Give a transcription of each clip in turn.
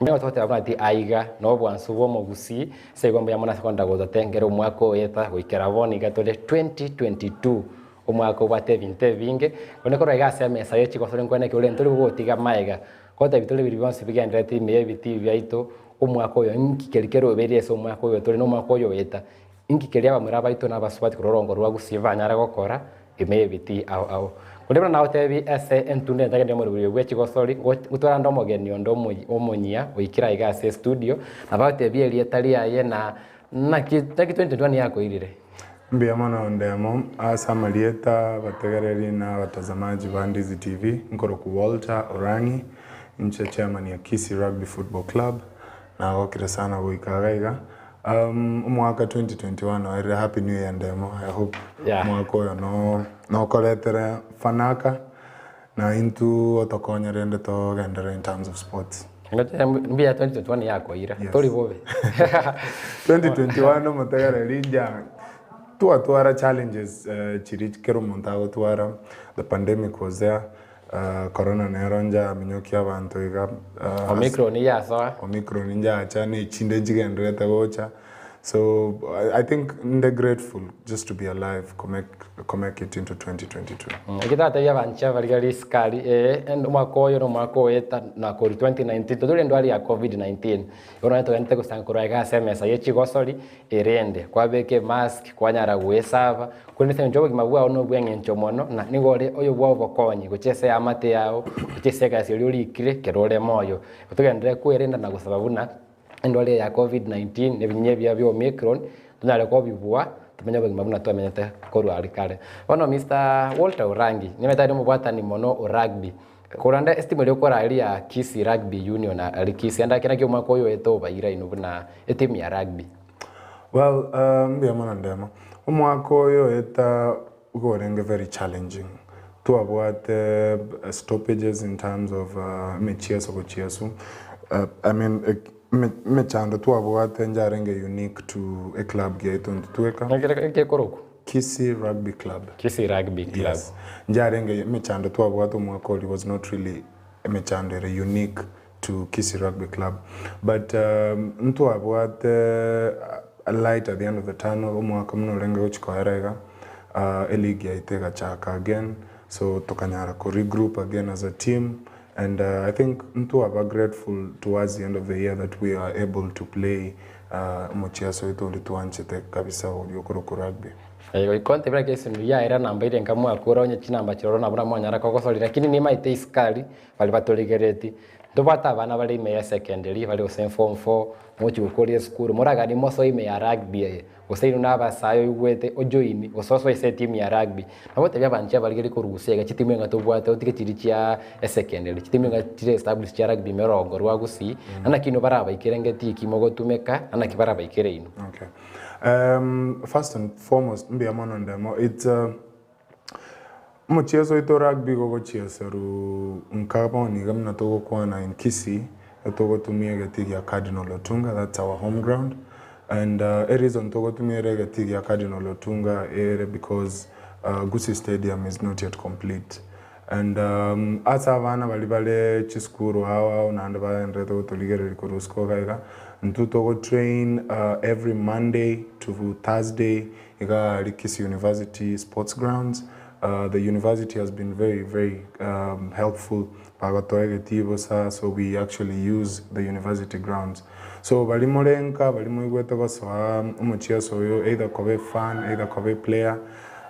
Nigo togoteba buna ti aiga nobwansu bw'omogusii, ase igo mbuya mono ase kogenda gototengera omwaka oeta goikera bono iga tore 2022, omwaka obwate ebinto ebinge, korende korwa iga ase emesa ye chigosori nkwane ekero ore ntori gogotiga magega, gotebia tore biria bionsi bigendererete ime y'ebitii biaito, omwaka oyo inki keria kerobeire ase omwaka oyo tore na omwaka oyo oeta, inki keria abamura baito na abasubati korwa orongo rwa gusii banyare gokora ime y'ebitii ao ao. Korende buna nagotebi ase entunda entagete y'omorobio bwe chigosori, gotwarande omogeni onde omonyia oikire aiga ase estudio, nabo agotebia erieta riaye na naki naki 2021 yakoirire. Mbuya mono Ndemo ase amarieta abategereri na abatazamaji ba Ndizi TV, nkorokwa Walter Orang'i, inche chairman ya Kisii Rugby Football Club, nagokire sana goika iga iga. Omwaka 2021 oerire happy new year Ndemo, I hope Yeah. omwaka oyo no nokoretere fanaka na intwe otokonye rende togenderere in terms of sports. Mbuya 2021 yakoira, Yes. tori bobe. 2021 omotegereri nja twatwara challenges eh, chiri kera omonto agotwara, the pandemic was there, eh, corona nero njaminyokia abanto iga eh, Omicron yasoa. Omicron njacha na echinde nchigendererete gocha so I think nde grateful just to be alive komake komake it into 2022. Eki tatebia abanchia baria risikari ee omwaka oyo na omwaka oeta na korwa 2019 totore endwari ya covid 19 igo nonye togendete gosanga korwa iga ase emesa ye chigosori erende kwabeka emask kwanyara goesaba korende ase eng'encho obogima bwao na obweng'encho mono na nigo ore oyo bwa obokonyi gochia ase eamate yao gochia ase egasi eria orikire ekero ore moyo. Togenderere kwerenda na gosaba buna endwari eye ya covid 19 na ebinyinyi ebiya bia omicron tonyare kobibua tomenye obogima buna twamenyete korwa aria kare. Bono Mister Walter Orangi nimanyete aye nomobwatani mono o rugby korende esitimu eria okora eria ya Kisii Rugby Union aria Kisii ande naki omwaka oyo oete obaira inwe buna etimu ya rugby? Well mbuya mono Ndemo, omwaka oyo oeta igo orenge very challenging, twabwate stoppages in terms of emechieso gochiesu, I mean emechando twabwate njarenge unique to eclub giaito intwe tweka. Naki ekorokwa? Kisii Rugby Club. Kisii Rugby Club. Yes, njarenge emechando twabwate omwaka oria was not really emechando ere unique to Kisii Rugby Club but ntwabwate a light at the end of the tunnel omwaka buna orenge gochia koera iga eleague yaito egachaka again so tokanyara ko regroup again as a team and I think ntwaba grateful towards the end of the year that we are able to play omochiaso oito oria twanchete kabisa oria okorokwa rugby. Goika ontebie naki esimi yaera namba ere nkamwakora onye chinamba chiororo nabo namwanyara kogosoria lakini nimaete isiko aria baria batorigereti. Ntobwate abana bare ime ya secondary, bare gose form four, mogochia gokora esukuru, moraganie mosoe ime ya rugby eye, gose inwe na abasae oigwete ojoini, gose osoe ase etimu ya rugby. Nabo gotebia abanchia barigerie korusia iga chitimu enga tobwate otige chiria chia esecondary, chitimu enga chire established chia rugby ime orongo rwa gusii, na naki inwe barabaikere ngeti ki mogotumeka, na naki barabaikere inwe. Okay. First and foremost mbuya mono ndemo, it's Omochieso oito rugby igo ogochieserwa nka bono iga buna togokwana in Kisii, togotumia egetii gia Cardinal Otunga that's our home ground and ereason togotumia ere egetii gia Cardinal Otunga ere because Gusii stadium is not yet complete and ase abana baria bare chisukuru ao ao naende bagendererete gotorigereria korwa isiko iga iga, intwe togo train every Monday to Thursday Iga aria Kisii University sports grounds, the university has been very very helpful bagotoa egetii bosa so we actually use the university grounds. So baria more nka baria moigwete gosoa omochiaso oyo either koba efan either koba eplayer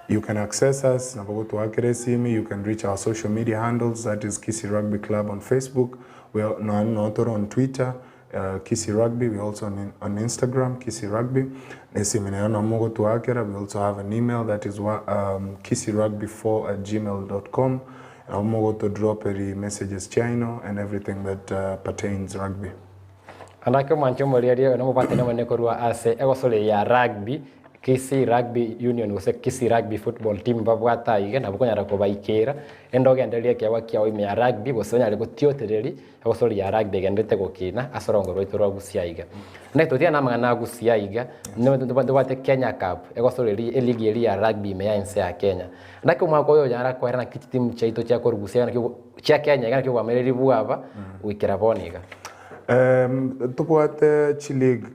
you can access us nabo gotoakera esimi you can reach our social media handles that is Kisii Rugby Club on Facebook we are naende noo tore on Twitter Kisii Rugby, we also on on Instagram Kisii Rugby, na esimi nero nabo mogotoakera, we also have an email that is kisiirugby4 at gmail dot com, nabo mogotodroperi messages chiaino and everything that pertains rugby. Naki omwanche omoriaria oyo nomobwatani omonene korwa ase egosori ya rugby, Kisii Rugby Union gose Kisii Rugby Football Team babwate aiga nabo okonyara kobaikera, rende ogendererie ekeegwa kiao ime ya rugby gose onyare gotiotereria Egosori ya rugby egendererete gokina ase orongo rwaito rwa Gusii aiga. Naki totiga namang'ana a Gusii aiga, ntobwate Kenya Cup, egosori eria eligi eria ya rugby ime ya ense ya Kenya. Naki omwaka oyo onyara koera naki chitimu chiaito chia korwa Gusii iga naki chia Kenya iga naki obwamereri bwaba goikera bono iga. Tobwate chileague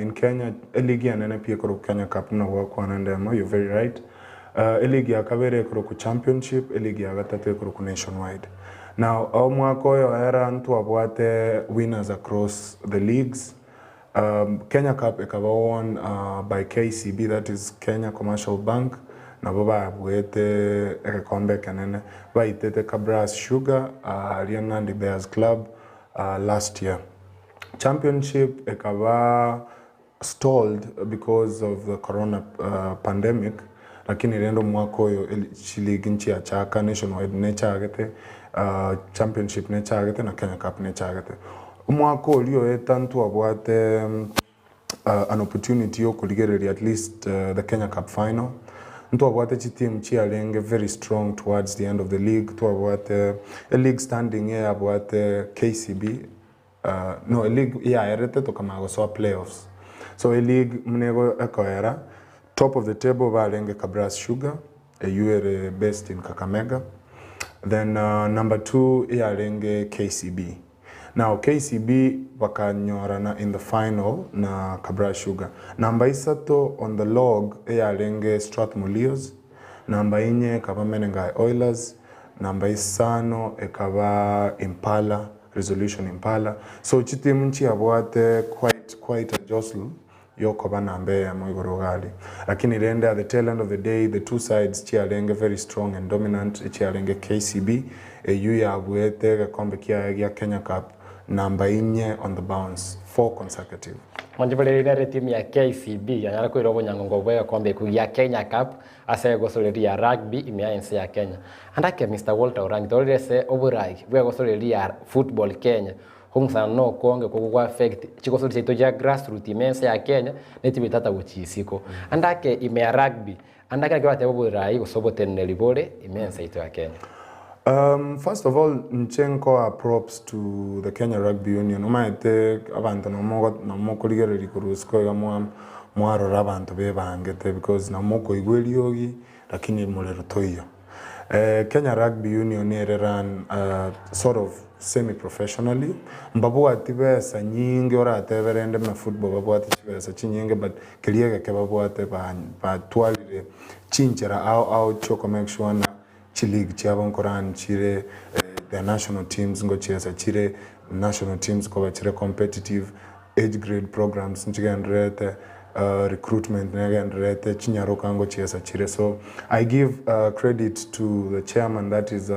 in Kenya, eleague enene pi ekorokwa Kenya Cup buna gwakwana ndemo, you're very right. Eleague ya kabere ekorokwa Championship, eleague ya gatato ekorokwa Nationwide. Now omwaka oyo era ntwabwate winners across the leagues. Kenya Cup ekaba won by KCB that is Kenya Commercial Bank nabo babuete egekombe ekenene baitete Kabras Sugar aria Nandi Bears Club last year. Championship ekaba stalled because of the corona pandemic lakini rende omwaka oyo chileague nchiachaka nationwide nechagete, championship nechagete na Kenya Cup nechagete. Omwaka oria oeta ntwabwate an opportunity yokorigereria at least the Kenya Cup final. Ntwabwate chiteam chiarenge very strong towards the end of the league, twabwate eleague standing eyabwate KCB no eleague yaerete tokamanya gosoa playoffs. So eleague buna ego ekoera, top of the table barenge Kabras Sugar, eywo ere based in Kakamega, then number two yarenge KCB. Now KCB bakanyorana in the final na Kabras Sugar. Namba isato on the log eyarenge Strathmore Leos, namba inye ekaba Menengai Oilers, namba isano ekaba Impala, Resolution Impala. So chitimu nchiabwate quite quite a jostle yokoba namba eyemo igoro iga aria. Lakini rende at the tail end of the day the two sides chiarenge very strong and dominant echiarenge KCB eyio yabuete egekombe kiaye gia Kenya Cup namba inye on the bounce, four consecutive. Monchiboreri nere etimu ya KCB yanyara koira obonyangongo bw'egekombe ekio gia Kenya Cup ase egosori ria rugby ime ya ense ya Kenya. Ande ake Mister Walter Orangi tororire ase oborai bw'egosori ria football Kenya Kong'usana nokonge okwo gwa affect chigosori chiaito chia grassroot ime ense ya Kenya ne chibetata gochia isiko. Ande ake ime ya rugby, ande ake naki oratebe oborai gose oboteneneri bore ime ense yaito ya Kenya. First of all inche nkoa props to the Kenya Rugby Union, omanyete abanto nabo mokorigereria korwa isiko iga mwarora abanto bebangete because nabo mokoigwa eriogi lakini morero toiyo. Kenya Rugby Union ere run sort of semi professionally, mbabwati besa nyinge oratebe rende buna football babwate chibesa chinyinge but keria egeke babwate batwarire chinchera ao ao chioko make sure ng'a chileague chiabo nkorun chire, their national teams ngochiesa chire, national teams koba chire competitive, age grade programs nchigendererete, recruitment negendererete, chinyaroka ngochiesa chire so I give credit to the chairman that is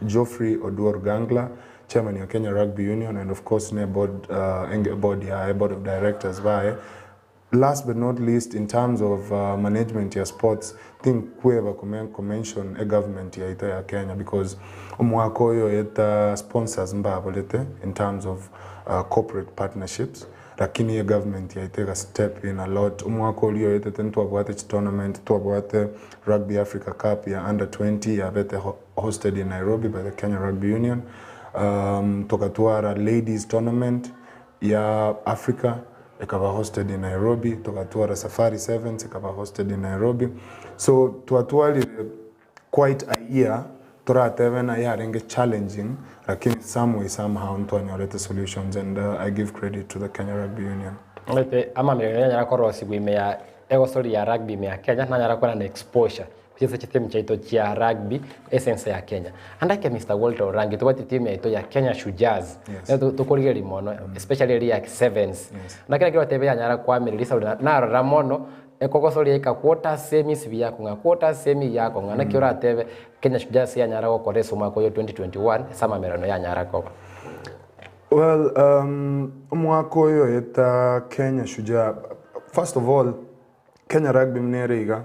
Geoffrey Oduor Gangla, chairman ya Kenya Rugby Union and of course ne board board yaye board of directors baye. Last but not least in terms of management ya sports tinkweba ko mention e government yaito ya Kenya because omwaka oyo oeta sponsors mbaborete in terms of corporate partnerships lakini e government yaito ega step in a lot. Omwaka oria oetete ntwabwate chi tournament, ntwabwate Rugby Africa Cup ya under 20 yabete hosted in Nairobi by the Kenya Rugby Union, tokatwara ladies tournament ya Africa ekaba hosted in Nairobi, togatwara Safari Sevens ekaba hosted in Nairobi. So twatwarire quite a year toratebe ng'a yarenge challenging lakini some way somehow ntwanyorete solutions and I give credit to the Kenya Rugby Union. Omanyete amamerero nanyara korosigwa ime ya egosori ya rugby ime ya Kenya nanyara korana exposure gochia ase chitimu chiaito chia rugby ase ense ya Kenya. Ande eke Mister Walter Orangi tobwate etimu yaito ya Kenya Shujaaz Yes. nero tokorigereria mono especially eria ya sevens. Yes. Naki naki otebe yanyara koamereria risauri narora mono ekogosoria yaika quarter semis biyakong'a quarter semi yakong'a naki oratebe Kenya Shujaaz yanyara gokora ase omwaka oyo 2021 ase amamererano yanyara koba. Well, omwaka oyo oeta Kenya Shujaa, first of all, Kenya Rugby buna ere iga,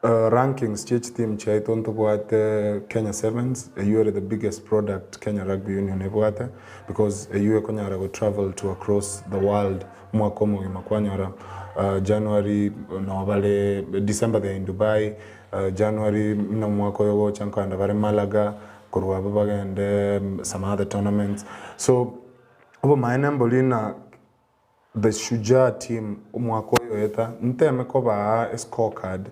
rankings chie chiteam chiaito ntobwate Kenya Sevens, eywo ere the biggest product Kenya Rugby Union ebwate, because eywo ekonyara go travel to across the world omwaka omogima kwanyora January noo bare, December they are in Dubai, January buna omwaka oyo ogocha nkoenda bare Malaga, korwa abwo bagende some other tournaments. So, obomaene mbori ng'a The Shujaa team omwaka oyo oeta nteme kobaa e score card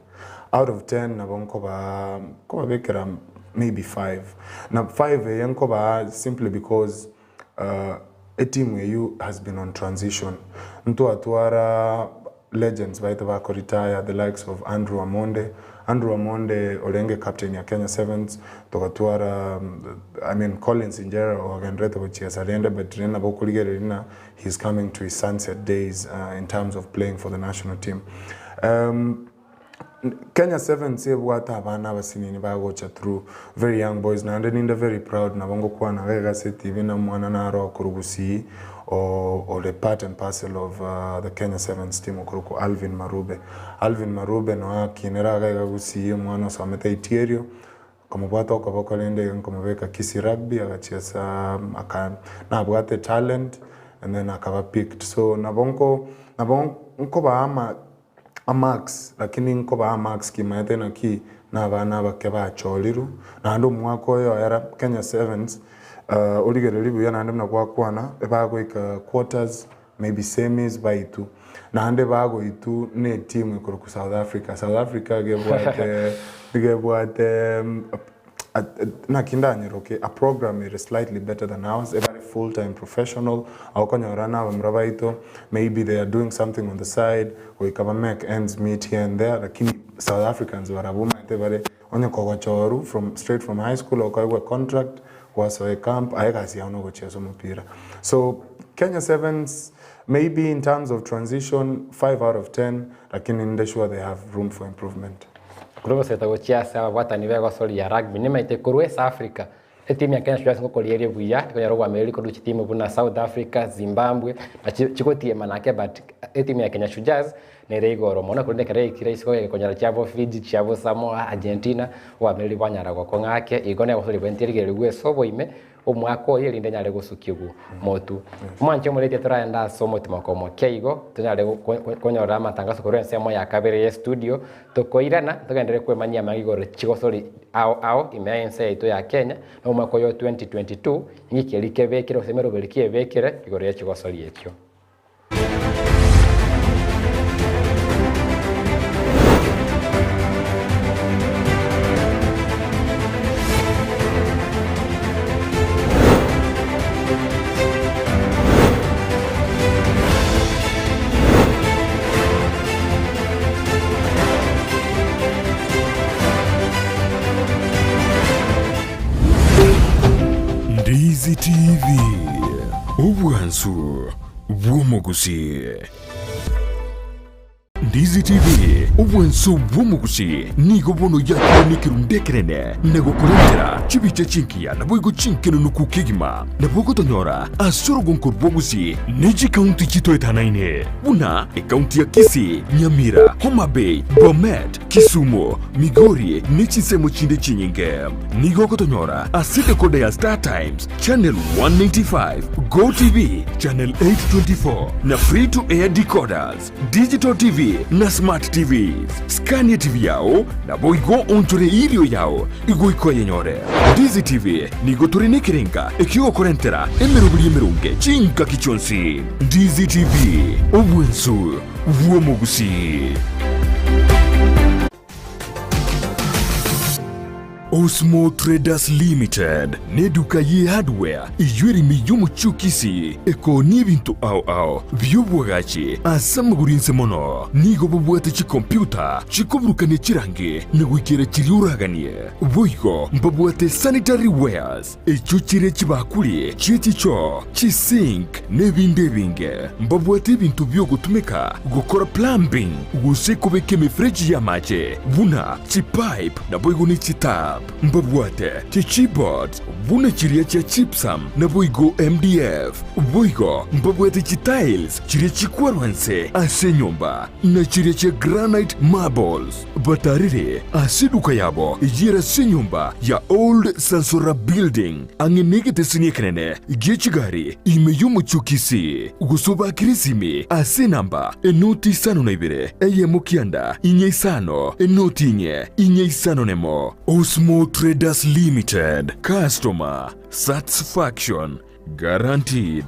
out of ten nabo nkobaa nkobabekera maybe five na five eye nkobaa simply because. Etimu eyio has been on transition. Ntwatwara legends baito bako retire the likes of Andrew Amonde, Andrew Amonde orenge captain ya Kenya Sevens, togatwara I mean Collins Injera ogendererete gochiesa rende but rende nabo okorigereria ng'a he is coming to his sunset days in terms of playing for the national team. Kenya Sevens ebwate abana abasinini bagocha through, very young boys naende ninde very proud nabo ngokwana iga iga ase etibi na omwana naro okorwa Gusii ore part and parcel of the Kenya Sevens team okorokwa Alvin Marube. Alvin Marube noe akinire iga iga Gusii omwana osomete Itierio, nkamobwata okoboko rende iga nkamobeka Kisii Rugby agachiesa aka nabwate etalent and then akaba picked so nabo nko nabo nkobaa ama Amarks, lakini nkobaa amarks kimaete naki nabana abake bachorirwe, naende omwaka oyo oera Kenya Sevens origererie buya naende buna gwakwana ebagoika quarters maybe semis baitwe, naende bagoitwa na etimu ekorokwa South Africa. South Africa iga ebwate iga ebwate Naki ndanyeroke a program ere slightly better than ours, ebare full time professional, okonyora na abamura baito maybe they are doing something on the side, goika ba make ends meet here and there, lakini South Africans barabwo omanyete bare onye kogochorwa from straight from high school okoegwa econtract gwasoa ecamp aye egasi yao nogochiesa omopira. So Kenya Sevens maybe in terms of transition five out of ten, lakini ninde sure they have room for improvement. Korwa ogoseta gochia ase ababwatani b'egosori ya rugby nimaete korwa ase Africa, etimu ya Kenya Shujaa ngokoria ere buya, ekonyora obwamereri korwa chitimu buna South Africa, Zimbabwe, na chi chigotiemana ake but etimu ya Kenya Shujaas nere igoro mono korende ekero yaikire isiko ekonyora chiabo Fiji, chiabo Samoa, Argentina, obwamereri bwanyara gokong'a ake, igo negosori bwente erigererigwe ase oboime, omwaka oyo erinde enyare gosukigwa motu. Omwanche omoreti toraende ase omotimoko omoke igo, tonyare konyora amatangaso korwa ensemo ya kabere ye studio, tokoirana togenderere kwemanyia amang'ana igoro chigosori ao ao ime ya ense yaito ya Kenya, na omwaka oyo o 2022, inki keria kebekire gose emeroberi ki ebekire igoro ye chigosori echio. Ndizi TV, obwansu bw'omogusii. Ndizi TV, obwansu bw'omogusii nigo bono yakire nekerundu ekenene na gokorentera chibicha chingiya naboigo chinkenunuku kegima. Nabo ogotonyora ase orogonko rw'ogusii ne chikaunti chitoetanaine buna ekaunti ya Kisii, Nyamira, Homa Bay, Bomet, Kisumu, Migori ne chinsemo chinde chinyinge. Nigo ogotonyora ase decoder ya Star Times, Channel 195, Go TV, Channel 824 na Free to Air decoders, Digital TV na Smart TVs. Skania TV yao naboigo onchore erio yao igoika oyenyore. Ndizi TV nigo tore nekerenga ekiogokorentera emeroberi emeronge chingaki chionsi. Ndizi TV, obwensu bw'omogusii. Osmo Traders Limited neduka ye hardware eyio ere ime y'omochie o Kisii ekoonia ebinto ao ao bi'obwagachi ase amagoro inse mono. Nigo babwate chikompyuta chikoburukania chirangi na goikera chiria oraganie. Boigo mbabwate sanitary wares, Echio chire chibakuri chie chichoo, chisink, na ebinde ebinge. Mbabwate ebinto bi'ogotumeka gokora plumbing gose kobeka emefereji y'amache buna chipipe naboigo ne chitap. Mbabwate chichipboards buna chiria chia gypsum naboigo MDF. Boigo mbabwate chitiles chiria chikwarwa nse ase enyomba na chiria chia granite marbles. Batarire ase eduka yabo eyere ase enyomba ya Old Sansora Building, ang'e negeteseni ekenene gie chigari ime y'omochie o Kisii, gose obakere esimi ase enamba enoti isano na ibere, eyemo kianda, inye isano, enoti inye, inye isano nemo. Osmo Traders Limited, Customer Satisfaction Guaranteed.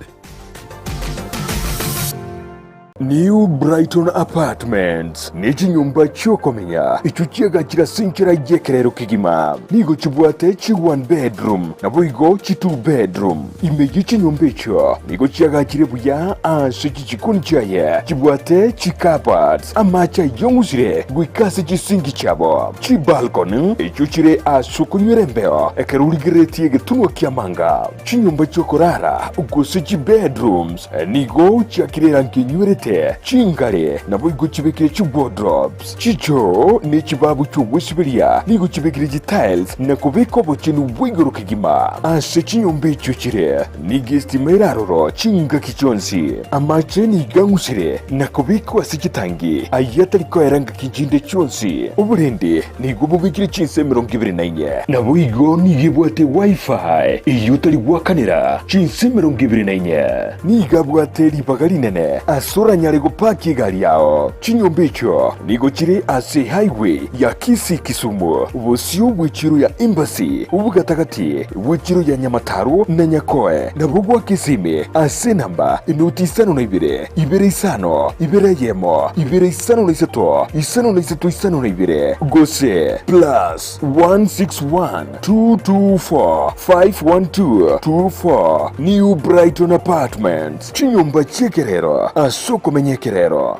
New Brighton Apartments nechinyomba chi'okomenya echio chiagachire ase enchera y'ekerero kegima. Nigo chibwate chi one bedroom naboigo chi two bedroom. Ime ye chinyomba echio nigo chiagachire buya ase chichikoni chiaye chibwate chi cupboards, amache ayong'usire goika ase chisinki chiabo, chibalcony echio chire ase okonywera embeo ekero origereretie egetunwa ki'amanga. Chinyomba chi'okorara, gose chibedrooms, nigo chiakire erangi enywerete, chingare, naboigo chibekire chiwardrobes, chichoo, ne chibabu chi'ogwesiberia, nigo chibekire chitiles na kobeka obochenu bwa igoro kegima. Ase chinyomba echio chire, nigo estima ere aroro chingaki chionsi. Amache nigo ang'usire na kobekwa ase chitangi, ayio atari koera ngaki chinde chionsi. Oborendi Nigo bobekire chinsa 24. Naboigo nigo ebwate Wi-Fi eyio otari goakanera chinsa 24. Nigo abwate ribaga rinene ase oranyare gopaki egari yao. Chinyomba echio nigo chire ase highway ya Kisii-Kisumu, bosio bw'echiro ya Embassy, obogatagati bw'echiro ya Nyamataro na Nyakoe, nabo goaka esimi ase enamba enoti isano na ibere, ibere isano, ibere eyemo, ibere 53 53 52, gose plus 161 224 512 24 New Brighton Apartments, chinyomba chi'ekerero ase okomenya ekerero.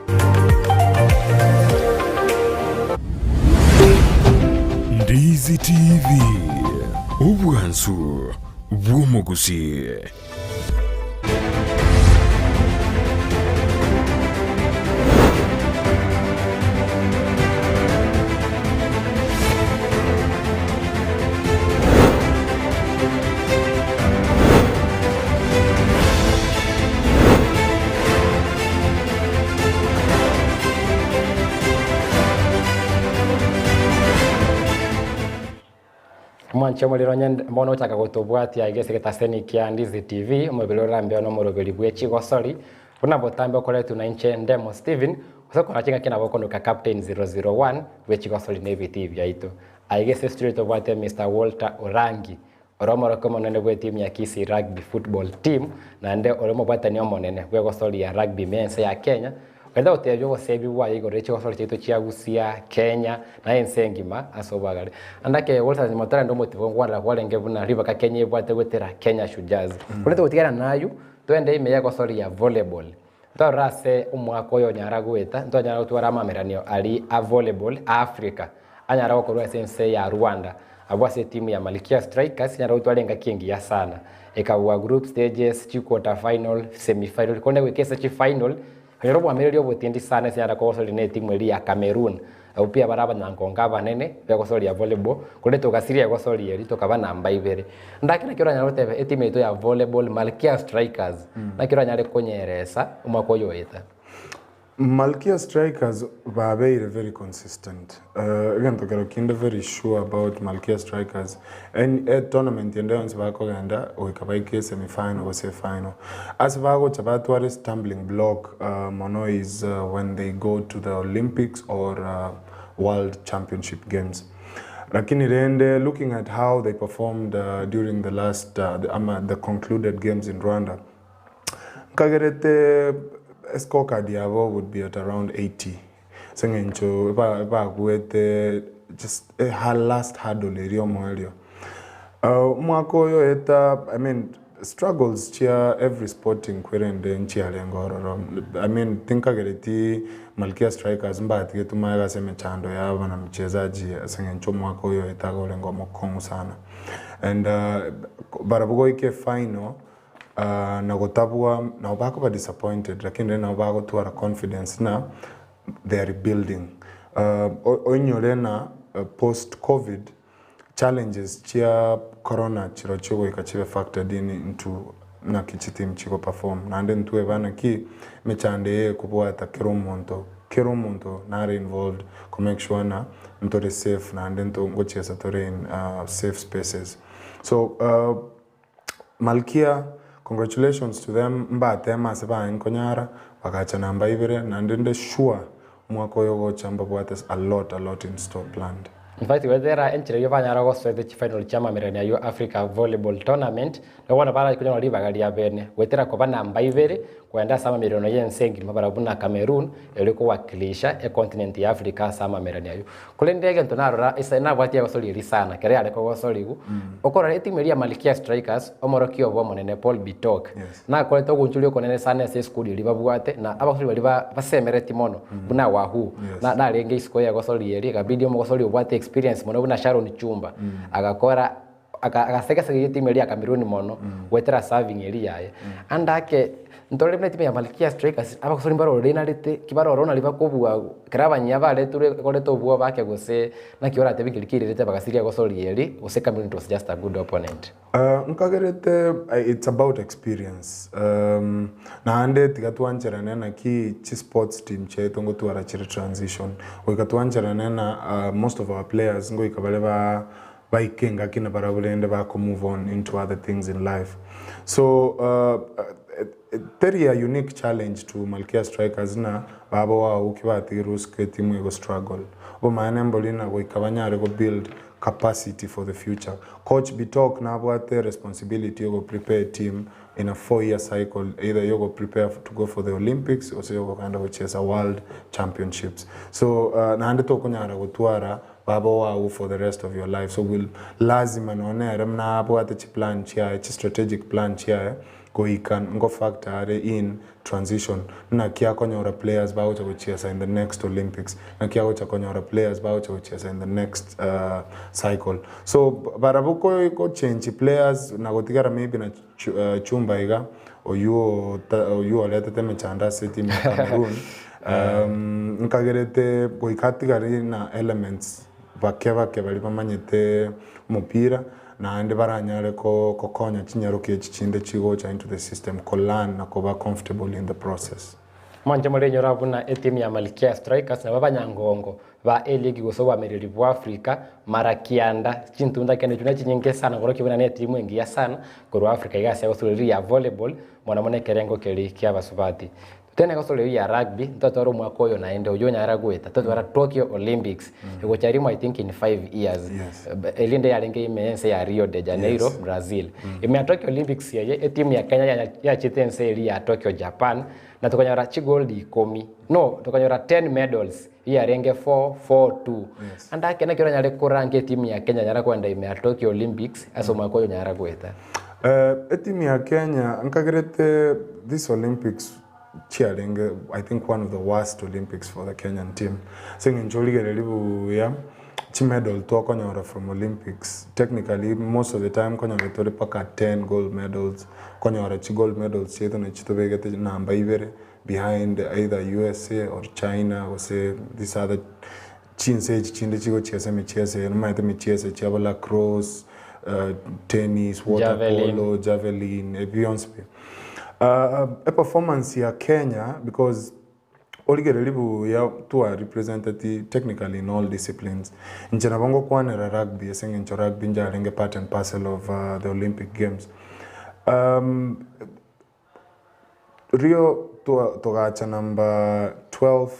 Ndizi TV, obwansu bw'omogusii. Omwanche omorero onye bono ochaka gotobwatia iga ase egetaseni kia Ndizi TV, omobere orambe nomoroberi bwe chigosori, buna botambe okoretwe na inche Ndemo Stephen, gose kora chingaki nabo okonuka Captain 001 bwe chigosori na ebitii biaito. Aiga ase estudio tobwate Mister Walter Orangi, ore omorokia omonene bwe etimu ya Kisii Rugby Football Team, naende ore omobwatani omonene bw'egosori ya rugby ime ense ya Kenya, Ogende gotebia obosebi bwaye igoro ye chigosori chiaito chia Gusia, Kenya, na ense engima ase obwagare. Naende ake Walter nyuma torende omotibo ngwarera kwarenge buna ribaga Kenya ebwate goetera Kenya Shujaaz. Korende togotigana nayio, twende ime yegosori ya volleyball. Ntorore ase omwaka oyo onyara goeta, ntonyara gotwara amameranio aria a volleyball a Africa, anyara gokorwa ase ense ya Rwanda, abwo ase etimu ya Malkia Strikers enyara gotwara engaki engiya sana. Ekabua group stages, chiquarter final, semi final, korende goika ase chifinal, Onyore obwamereri obotindi sana ase yara kogosoria ne etimu eria ya Cameroon. Abwo pi abare abanyankonge abanene begosoria volleyball, korende togasiria egosoria eria tokaba namba ibere. Ndaki naki oranyare goteba etimu yaito ya volleyball Malkia Strikers, naki oranyare konyeresa omwaka oyo oeta? Malkia Strikers babeire very consistent. Egento kero kinde very sure about Malkia Strikers, any etournament ende yonsi bakogenda goika baike esemi final gose efinal. Ase bagocha batware stumbling block mono is when they go to the Olympics or World Championship games. Lakini rende looking at how they performed during the last ama the concluded games in Rwanda, nkagerete escorecard yabo would be at around 80. Ase eng'encho bagoete just her last hurdle eria omoerio. Omwaka oyo oeta I mean struggles chia every sporting kwerende nchiarenge ororo. I mean tinkagereti Malkia Strikers mbatigetwe magega ase emechando yabo na mchezaji ase eng'encho omwaka oyo oeta iga orenge omokong'u sana. And barabwo goika efinal na gotabua nabo bakoba disappointed lakini rende nabo bagotwara confidence ng'a they are rebuilding. Oinyore ng'a post covid challenges chia corona chirochio goika chibe factored in into naki chiteam chigo perform naende ntweba naki emechando eye ekobwata kera omonto, kera omonto nare involved ko make sure ng'a ntore safe naende ngochiesa tore in safe spaces. So Malkia, congratulations to them mbateme ase baye nkonyara, bagacha namba ibere, naende nde sure omwaka oyo ogocha mbabwate a lot a lot in store planned. In fact goetera enchera eyio banyara gosoete chifinal chi'amamererani ayio Africa Volleyball Tournament, nabo bono barachie konyora ribaga ria bene goetera koba namba ibere kogenda ase amamererano y'ense engima barabwo buna Cameroon erio kowakilisha econtinent ya Africa ase amamererani ayio. Korende egento narora ase nabwatie egosoria eria sana ekero yare kogosorigwa, okorora etimu eria ya Malkia Strikers omorokia obo omonene Paul Bitok, Yes. nakorete ogoonchoria okonene sana ase esukuru eria babwate na abasori baria ba basemereti mono buna Wahoo Yes. na narenge isiko y'egosori eria ekabidi omogosori obwate experience mono buna Sharon Chumba agakora aka agasegesegeria etimu eria ya Cameroon mono goetera serving eria yaye. Ande ake ntore buna etimu ya Malkia Strikers abagosori mbarorire inarete ki barore nari bakobua ekero abanyia baretirwe ekoreta obwoba ake gose naki oratebi nkeri kiairerete bagasiria egosori eria gose Cameroon it was just a good opponent. Nkagerete it's about experience naende tiga twancherane naki chi sports team chiaito ngotwara chire transition goika twancherane na most of our players ngoika bare ba baike engaki na barabwo rende bako move on into other things in life so teri a unique challenge to Malkia Strikers ng'a baba oagokia batigirwe osike etimu ego struggle obomaene mbori na goika banyare go build capacity for the future. Coach Bitok nabwate responsibility yogo prepare team in a 4 year cycle either yogo prepare to go for the Olympics gose yogogenda gochiesa world championships. So naende tokonyara gotwara baba oago for the rest of your life so will lazima nonye nere nabwate chiplan chiaye chi strategic plan chiaye goika ngo factor are in transition naki akonyora players bagocha gochiesa in the next Olympics naki agocha konyora players bagocha gochiesa in the next cycle so barabwo ko gochange players na gotigara maybe na Chumba iga oywo oywo oretete emechando ase etimu ya Cameroon nkagerete goika atigare na elements bake bake baria bamanyete omopira naende baranyare kokonya chinyaroki echi chinde chigocha into the system ko learn na koba comfortable in the process. Mwanche morenyora buna etimu ya Malkia Strikers nabo abanyangongo ba eligi gose oboamereri bwa Africa mara kianda chintunda kende echio nechinyinge sana korokia buna netimu engiya sana korwa Africa iga ase egosoria ya volleyball mono mono ekerengo keria kia abasubati. Totene egosori eyio ya rugby, ntotware omwaka oyo naende oyio onyare goeta, totwara Tokyo Olympics, egocha rimo I think in 5 years. Erinde yarenge ime y'ense ya Rio de Janeiro, Brazil. Ime ya Tokyo Olympics eye, etimu ya Kenya yanya yachete ense eria ya Tokyo Japan, na tokanyora chigold ikomi, no, tokanyora 10 medals, iyarenge 4, 4, 2. Ande ake naki oranyare koranga etimu ya Kenya nyara koenda ime ya Tokyo Olympics ase omwaka oyo onyara goeta? Etimu ya Kenya nkagerete this Olympics chiarenge I think one of the worst Olympics for the Kenyan team ase eng'encho origereria buya chimedal twakonyora from Olympics technically most of the time nkonyora tore mpaka 10 gold medals konyora chigold medals chiaito nachi tobegete namba ibere behind either USA or China gose this other chinse echi chinde chigochiesa emicheso eye nomanyete emicheso chiabo lacrosse, tennis, water Javelin. polo, javelin, ebi bionsi pi. Eperformance ya Kenya because origereria buya twa representeti technically in all disciplines inche nabo ngokwanera rugby ase eng'encho rugby njarenge part and parcel of the Olympic Games. Rio togacha number 12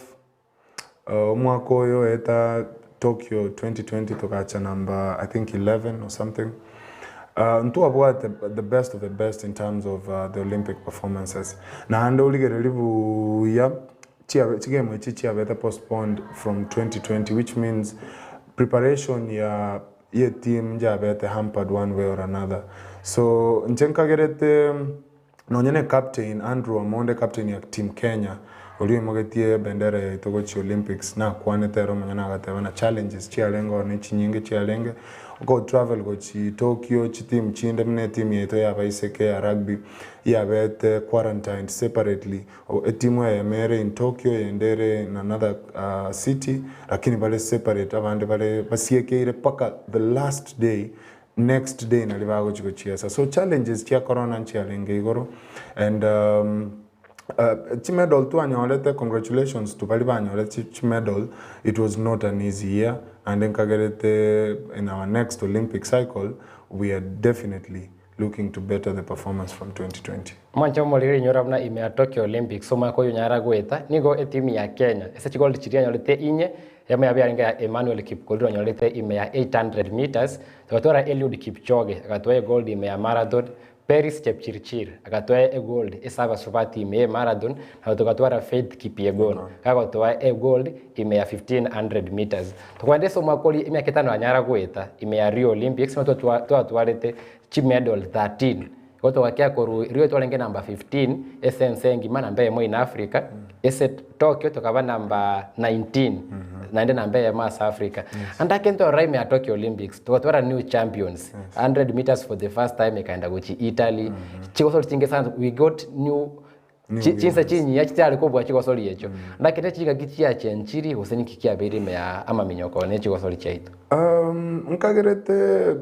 omwaka oyo eta Tokyo 2020 togacha number I think 11 or something. Ntwabwate the best of the best in terms of the Olympic performances. Naende origereria buya chigame echi chiabete postponed from 2020 which means preparation ya ye team njabete hampered one way or another. So inche nkagerete nonye na captain Andrew Amonde captain ya team Kenya oria oimogetie ebendera yaito gochia Olympics nakwanete ere omonyene agateba na challenges chiarenge ororo na chinyinge chiarenge oko travel gochi Tokyo chiteam chinde buna etimu yaito ya abaiseke ya rugby yabete quarantined separately etimu eyemo ere in Tokyo eyende ere in another city lakini bare separate abande bare basiekeire mpaka the last day next day nari bagochi gochiesa so challenges chia corona nchiarenge igoro and chimedal twanyorete congratulations to baria banyorete chimedal it was not an easy year and nkagerete in our next Olympic cycle we are definitely looking to better the performance from 2020. Mwanche omoriri inyora buna ime ya Tokyo Olympics omwaka oyio onyara goeta, nigo etimu ya Kenya ase chigold chiria yanyorete inye, eyemo yabo yarenge ya Emmanuel Kipkorir onyorete ime ya 800 metres, togatwara Eliud Kipchoge agatoa egold ime ya marathon, Peris Chepchirchir agatoa egold ase abasubati ime ye marathon, na togatwara Faith Kipyegon gagotoa egold ime ya 1500 metres. Tokogenda ase omwaka oria emiaka etano yanyara goeta ime ya Rio Olympics nigo twatwarete chimedal 13. Igo togakia korwa Rio twarenge number 15 ase ense engima namba eyemo in Africa, ase Tokyo tokaba number 19 naende namba eyemo ase Africa. Ande ake ntorora ime ya Tokyo Olympics togatwara new champions 100 metres for the first time ekaenda gochia Italy, chigosori chinge sana we got new chinsa chinyiya chitari kobua chigosori echio. Lakini chingaki chiachenchiri gose ninki kiabeire ime ya amaminyoko ne chigosori chiaito. Nkagerete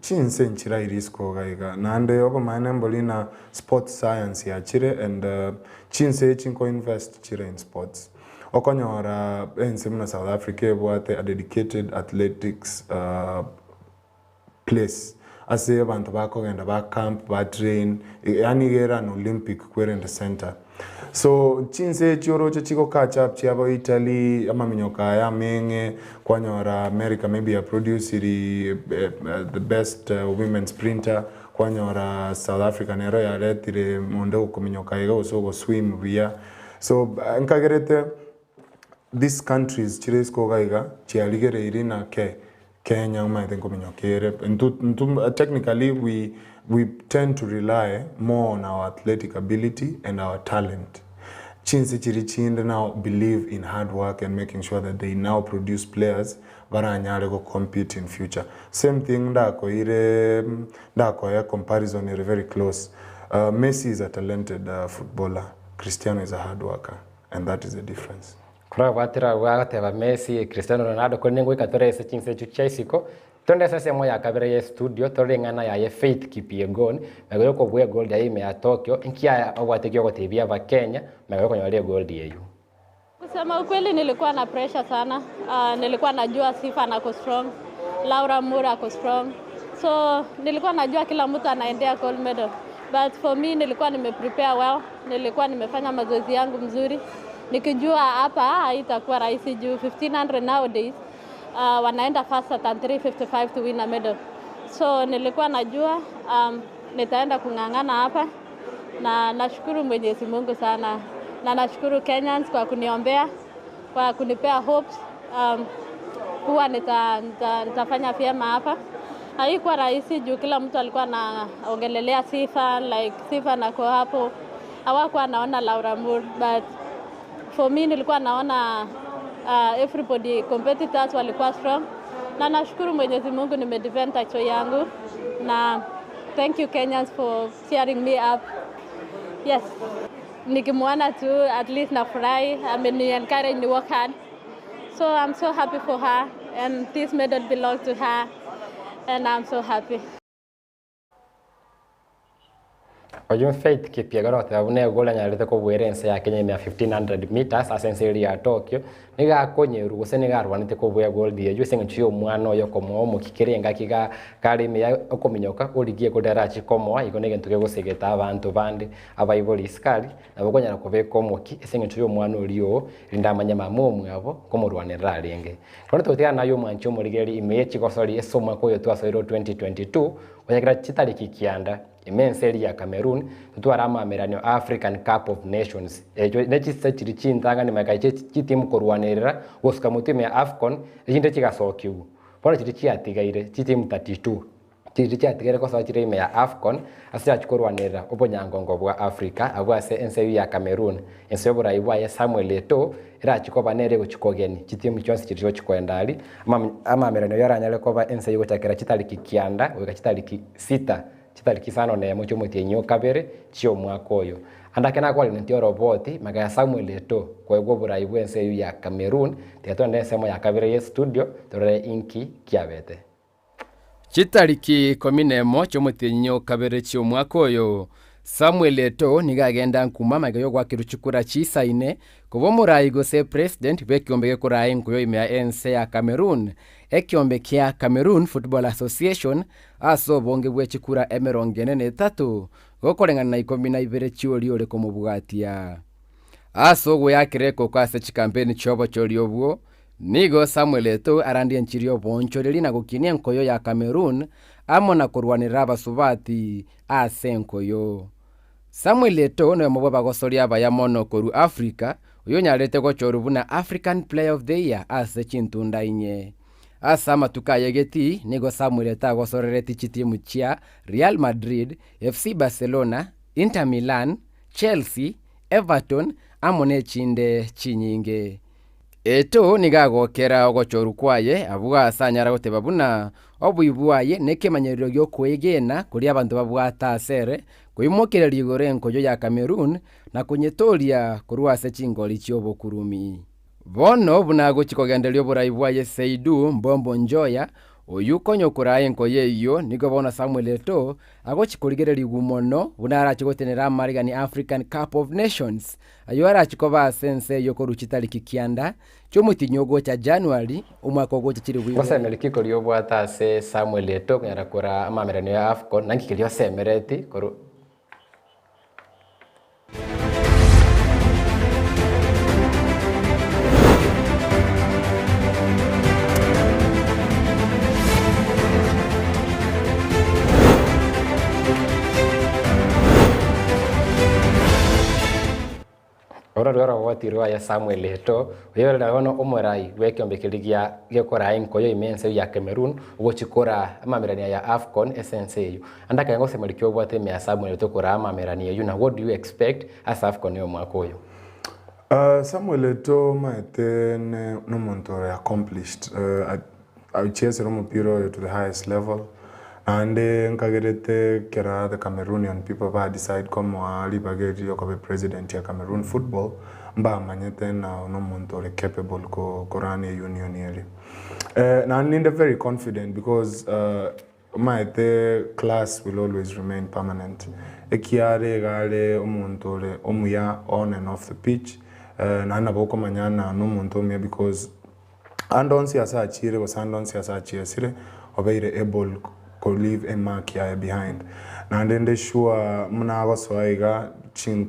chinse nchira irisiko iga iga naende obomaene mbori na sports science yachire and chinse echi nko invest chire in sports. Okonyora ense buna South Africa ebwate a dedicated athletics place ase abanto bakogenda ba camp ba train yaani iga ere an Olympic kwerende center. So chinse echi oroche chigo catch up chiabo Italy amaminyoko aya ameng'e kwanyora America maybe ya produciri the best women sprinter kwanyora South Africa nero yaretire onde okominyoka iga gose ogoswim buya so nkagerete These countries chire isiko iga iga chiarigereirie na ke Kenya omanyete nkominyoka ere intwe intwe technically we we tend to rely more on our athletic ability and our talent. Chinse chiria chinde now believe in hard work and making sure that they now produce players baranyare go compete in future. Same thing ndakoire ndakoe comparison ere very close Messi is a talented footballer, Cristiano is a hard worker. And that is the difference. Korabwatire abwo agoteba Messi, Cristiano Ronaldo korende ngoika tore ase chinse echio chia isiko, togende ase ensemo ya kabere ye studio torore eng'ana yaye Faith Kipyegon, magega yokobua egold yaye ime ya Tokyo, inki aya obwate giogotebia abakenya magega yokonyora egold eyio. Kusema ukweli nilikuwa na pressure sana. Nilikuwa najua Sifa ako strong, Laura Moore ako strong. So nilikuwa najua kila mtu anaendea gold medal. But for me nilikuwa nime prepare well, nilikuwa nimefanya mazoezi yangu mzuri. Nikijua hapa haitakuwa rahisi juu 1500 nowadays wanaenda faster than 355 to win a medal. So nilikuwa najua nitaenda kung'ang'ana hapa na nashukuru Mwenyezi Mungu sana na nashukuru Kenyans kwa kuniombea, kwa kunipea hopes kuwa nitafanya vyema hapa. Haikuwa rahisi juu kila mtu alikuwa anaongelelea Sifa, like Sifa nako hapo. Hawakuwa naona Laura Moore, but for me nilikuwa naona everybody competitors walikuwa strong. Na nashukuru Mwenyezi Mungu nimedefend title yangu na thank you Kenyans for cheering me up. Yes. Nikimwona tu at least nafurahi, ameni encourage ni work hard. So I'm so happy for her and this medal belongs to her and I'm so happy. Oyio Faith Kipyegon ogoteba buna egoli anyarete kobuera ense ya Kenya ime ya 1500 metres ase ense eria ya Tokyo, nigo akonyerwa gose nigo arwanete kobua egold eyio ase eng'encho ya omwana oye okomoa omokia kera engaki ga kare ime ya okominyoka origie egold arachie komoa igo negento kegosegeta abanto bande abaibori isiko aria nabo okonyara kobeka omokia ase eng'encho ya omwana oria oo erinde amanye mama omwabo nkomorwanerera arenge. Bono togotigana naye omwanchi omorigereria ime ye chigosori ase omwaka oyo twasoire o 2022 gochakera chitariki kianda Ime ense eria ya Cameroon, totware amaameranio a African Cup of Nations. Echio ne chinse chiria chintang'ani magega chie chitimu korwanerera gosuka motwe ime ya Afcon, echinde chigasokigwa. Bono chiria chiatigaire chitimu 32 chiria chiatigaire gosoa chire ime ya Afcon ase chiachia korwanerera obonyangongo bwa Africa abwo ase ense eyio ya Cameroon. Ense y'oborai bwaye Samuel Eto'o erachie koba nere egochia kogenia chitimu chionsi chiria chigochia koenda aria. Amaameranio ayio aranyare koba ense eyio gochakera chitariki kianda goika chitariki sita Chitariki isano nemo chi'omotienyi o kabere chi'omwaka oyo. Ande ake nakwarenetie oroboti magega ya Samuel Eto'o koegwa oborai bw'ense eyio ya Cameroon, tiga togende ensemo ya kabere y'estudio torore inki kiabete. Chitariki ikomi nemo chi'omotienyi o kabere chi'omwaka oyo, Samuel Eto'o nigo agenda nkuma magega y'ogoakerwa chikura chisaine koba omorai gose president bw'ekiombe gekoraa enkuyo ime ya ense ya Cameroon, ekiombe kia Cameroon Football Association ase obonge bwe chikura emerongo ene na etato gokoreng'ana na ikomi na ibere chioria ore komobwatia. Ase ogoeakera ekoko ase chikampeni chi'obochori obwo, nigo Samuel Eto'o arandie enchiri y'oboonchoreria na gokinia enkoyo ya Cameroon amo na korwanerera abasubati ase enkoyo. Samuel Eto'o noyomo bw'abagosori abaya mono korwa Africa oyonyarete gochorwa buna African Player of the Year ase chintunda inye. Ase amatuko aye getii nigo Samuel Eto'o agosorereti chitimu chia Real Madrid, FC Barcelona, Inter Milan, Chelsea, Everton amo nechinde chinyinge. Eto'o nigo agokera ogochorwa kwaye abwo ase anyara goteba buna oboyio bwaye nekemanyererio gi'okwegena koria abanto babwate asere koimokereria igoro enkoyo ya Cameroon na konyetoria korwa ase chingori chi'obokurumi. Bono buna agochia kogendereria oborai bwaye Seydou Mbombo Njoya, oyio konya okoraa enkoyo eyio, nigo bono Samuel Eto'o agochia korigererigwa mono buna arache gotenera amaregani African Cup of Nations ayio arache koba ase ense eyio korwa chitariki kianda chi'omotienyi ogocha January omwaka ogocha chilifu ibere. Ngosemeria ki koria obwate ase Samuel Eto'o okonyara koraa amamererano ya Afcon, naki keria osemereti korwa. Oro rw'oroboti rwaye Samuel Eto'o, oyore bono omorai bw'ekeombe keria gia gekoraa enkoyo ime ense ya Cameroon, ogochia koraa amamerania ya Afcon ase ense eyio. Ande akagenda gosemeria ki obwate ime ya Samuel Eto'o koraa amamerania ayio na what do you expect ase Afcon ya omwaka oyo? Samuel Eto'o omanyete ne nomonto ore accomplished, achiesire omopira oyo to the highest level, naende nkagerete kera the Cameroonian people ba decide komoa ribaga eri riokoba epresident ya Cameroon football, mbamanyete ng'a nomonto ore capable ko run eunion eria. Naende ninde very confident because omanyete class will always remain permanent, ekiara iga are omonto ore omuya on and off the pitch, naende nabo okomanya ng'a nomonto omuya because Ande onsi ase achiire gose ande onsi ase achiesire, obeire able ko leave a mark yaye behind. Naende nde sure buna agosoa iga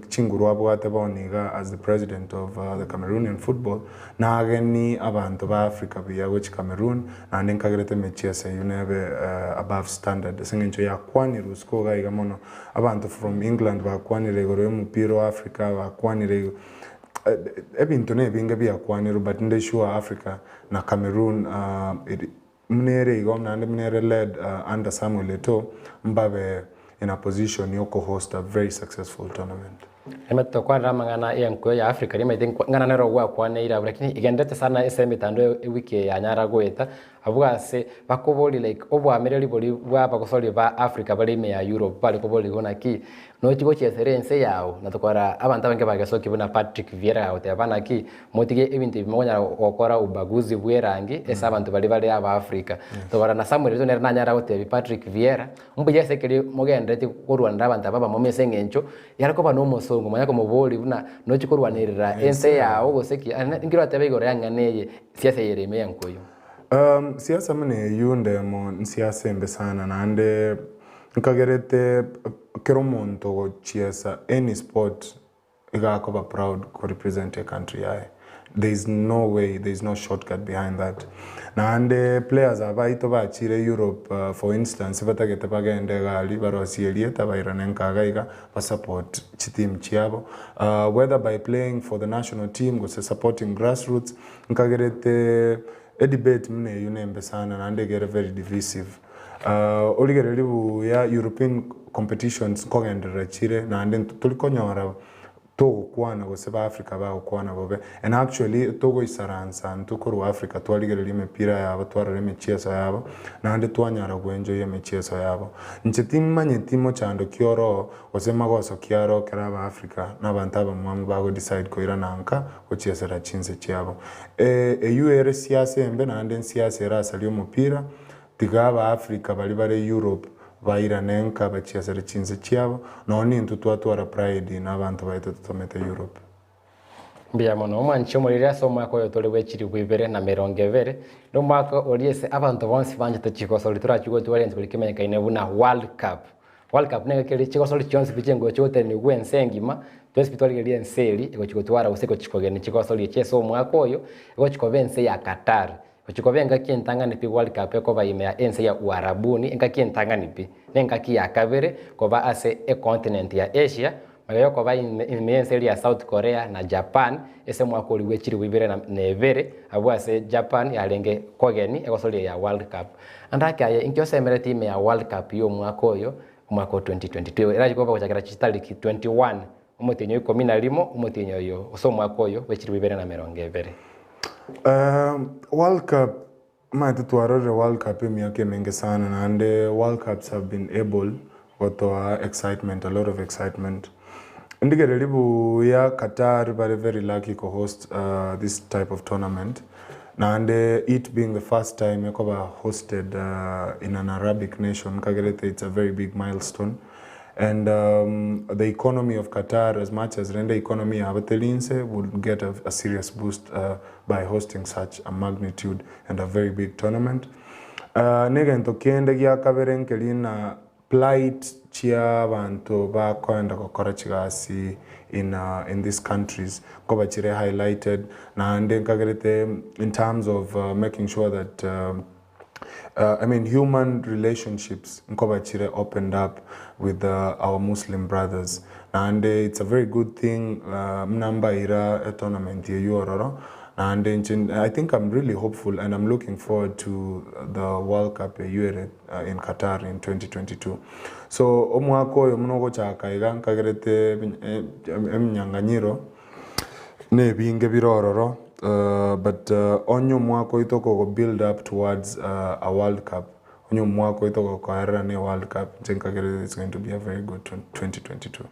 chinguru abwate bono iga as the president of the Cameroonian football, nageni abanto ba Africa buya gochia Cameroon, naende nkagerete emechieso eyio nebe above standard ase eng'encho yakwanirwe isiko iga iga mono, abanto from England bakwanire igoro y'omopira o Africa, bakwanire igoro. Ebinto nebinge biakwanirwe but nde sure Africa na Cameroon buna ere igo naende buna ere led under Samuel Eto'o mbabe in a position ya okohost a very successful tournament. Ime tokwanera amang'ana y'enkuyo ya Africa rimaete ng'ana nero gwakwaneire abwo lakini igenderete sana ase emetandao ewiki eye yanyara goeta abwo ase bakoboria like oboamereri boria bwa abagosori ba Africa bare ime ya Europe bare koborigwa naki Nochi gochiesera ense yao, na tokora abanto abange bagesokia buna Patrick Vieira agoteba naki, motige ebinto ebi mokonyara gokora ubaguzi bw'erangi ase abanto baria bare aba Africa. Tokora na Samuel Ruto nere nanyare gotebia Patrick Vieira, mbuya ase ekeri mogendereti korwanera abanto aba abamo ase eng'encho yare koba na omosongo manya komoboria buna nochi korwanerera ense yao gose ki, inki oratebe igoro ya eng'ana eye siasa eye ere ime y'enkoyo. Siasa buna eyio ndemo nsiasa embe sana naende Nkagerete kera omonto ogochiesa any sport iga akoba proud ko represent e country yaye. There is no way, there is no shortcut behind that. Naende players aba baito bachire Europe for instance batagete bagende iga aria barosie erieta bairane nka iga iga ba support chiteam chiabo whether by playing for the national team gose supporting grassroots nkagerete edebate buna eyio nembe sana naende iga ere very divisive. Origererie buya European competitions nkogenderera chire naende ntori konyora togokwana gose ba Africa bagokwana bobe and actually togoisaransa intwe korwa Africa twarigereria emepira yabo twarora emechieso yabo naende twanyara goenjoy emechieso yabo. Inche timanyeti mochando ki oroo gose magoso ki aroo ekero aba Africa na abanto abamwamu bago decide koirana nka gochiesera chinse chiabo. Eywo ere siasa embe naende nsiasa erasarie omopira. Tiga Abaafrika baria bare Europe Bairane nka bachiasere chinse chiabo, nonya nintwe twatwara pride na abanto baito totomete Europe. Mbuya mono, omwanchi omoriri ase omwaka oyo tore bwe chilifu ibere na emerongo ebere, nomwaka oria ase abanto bonsi banchete chigosori torachie gotwara egento keria kemenyekaine buna World Cup. World Cup nigo kere chigosori chionsi pi chingocho chigotenenigwa ense engima, twensi pi twarigereria ense eria egochi gotwara gose egochi kogenia chigosori echi ase omwaka oyo, egochi koba ense ya Qatar. Gochi koba engaki entang'ani pi World Cup ekoba ime ya ense ya Uarabuni, engaki entang'ani pi, na engaki ya kabere koba ase econtinent ya Asia, magega yokoba ime ime y'ense eria ya South Korea na Japan, ase omwaka oria bwe chilifu ibere na na ebere, abwo ase Japan yarenge kogeni egosoria ya World Cup. Ande ake aye, inki osemeretie ime ya World Cup ya omwaka oyo, omwaka o 2022, erachi koba gochakera chitariki 21, omotienyi o ikomi na rimo, omotienyi oyo ase omwaka oyo bwe chilifu ibere na emerongo ebere. World Cup, omanyete twarorire World Cup emiaka emenge sana naende World Cups have been able gotoa excitement, a lot of excitement. Ndigereria buya Qatar bare very lucky ko host this type of tournament naende it being the first time ekoba hosted in an Arabic nation nkagerete it's a very big milestone. And the economy of Qatar as much as rende economy yabo teri inse would get a, a serious boost by hosting such a magnitude and a very big tournament. Negento kende gia kabere nkeri na plight chia abanto bakoenda gokora chigasi in, in these countries nkoba chire highlighted naende nkagerete in terms of making sure that I mean human relationships nkoba chire opened up with our Muslim brothers naende it's a very good thing muna mbaira etournament eywo ororo naende inche I think I'm really hopeful and I'm looking forward to the world cup eywo ere in Qatar in 2022 so omwaka oyo buna ogochaka iga nkagerete eminyang'anyiro nebinge bire ororo but onye omwaka oito okogo build up towards a world cup, onye omwaka oito ogokoerera ne world cup, inche nkagerete it's going to be a very good 2022.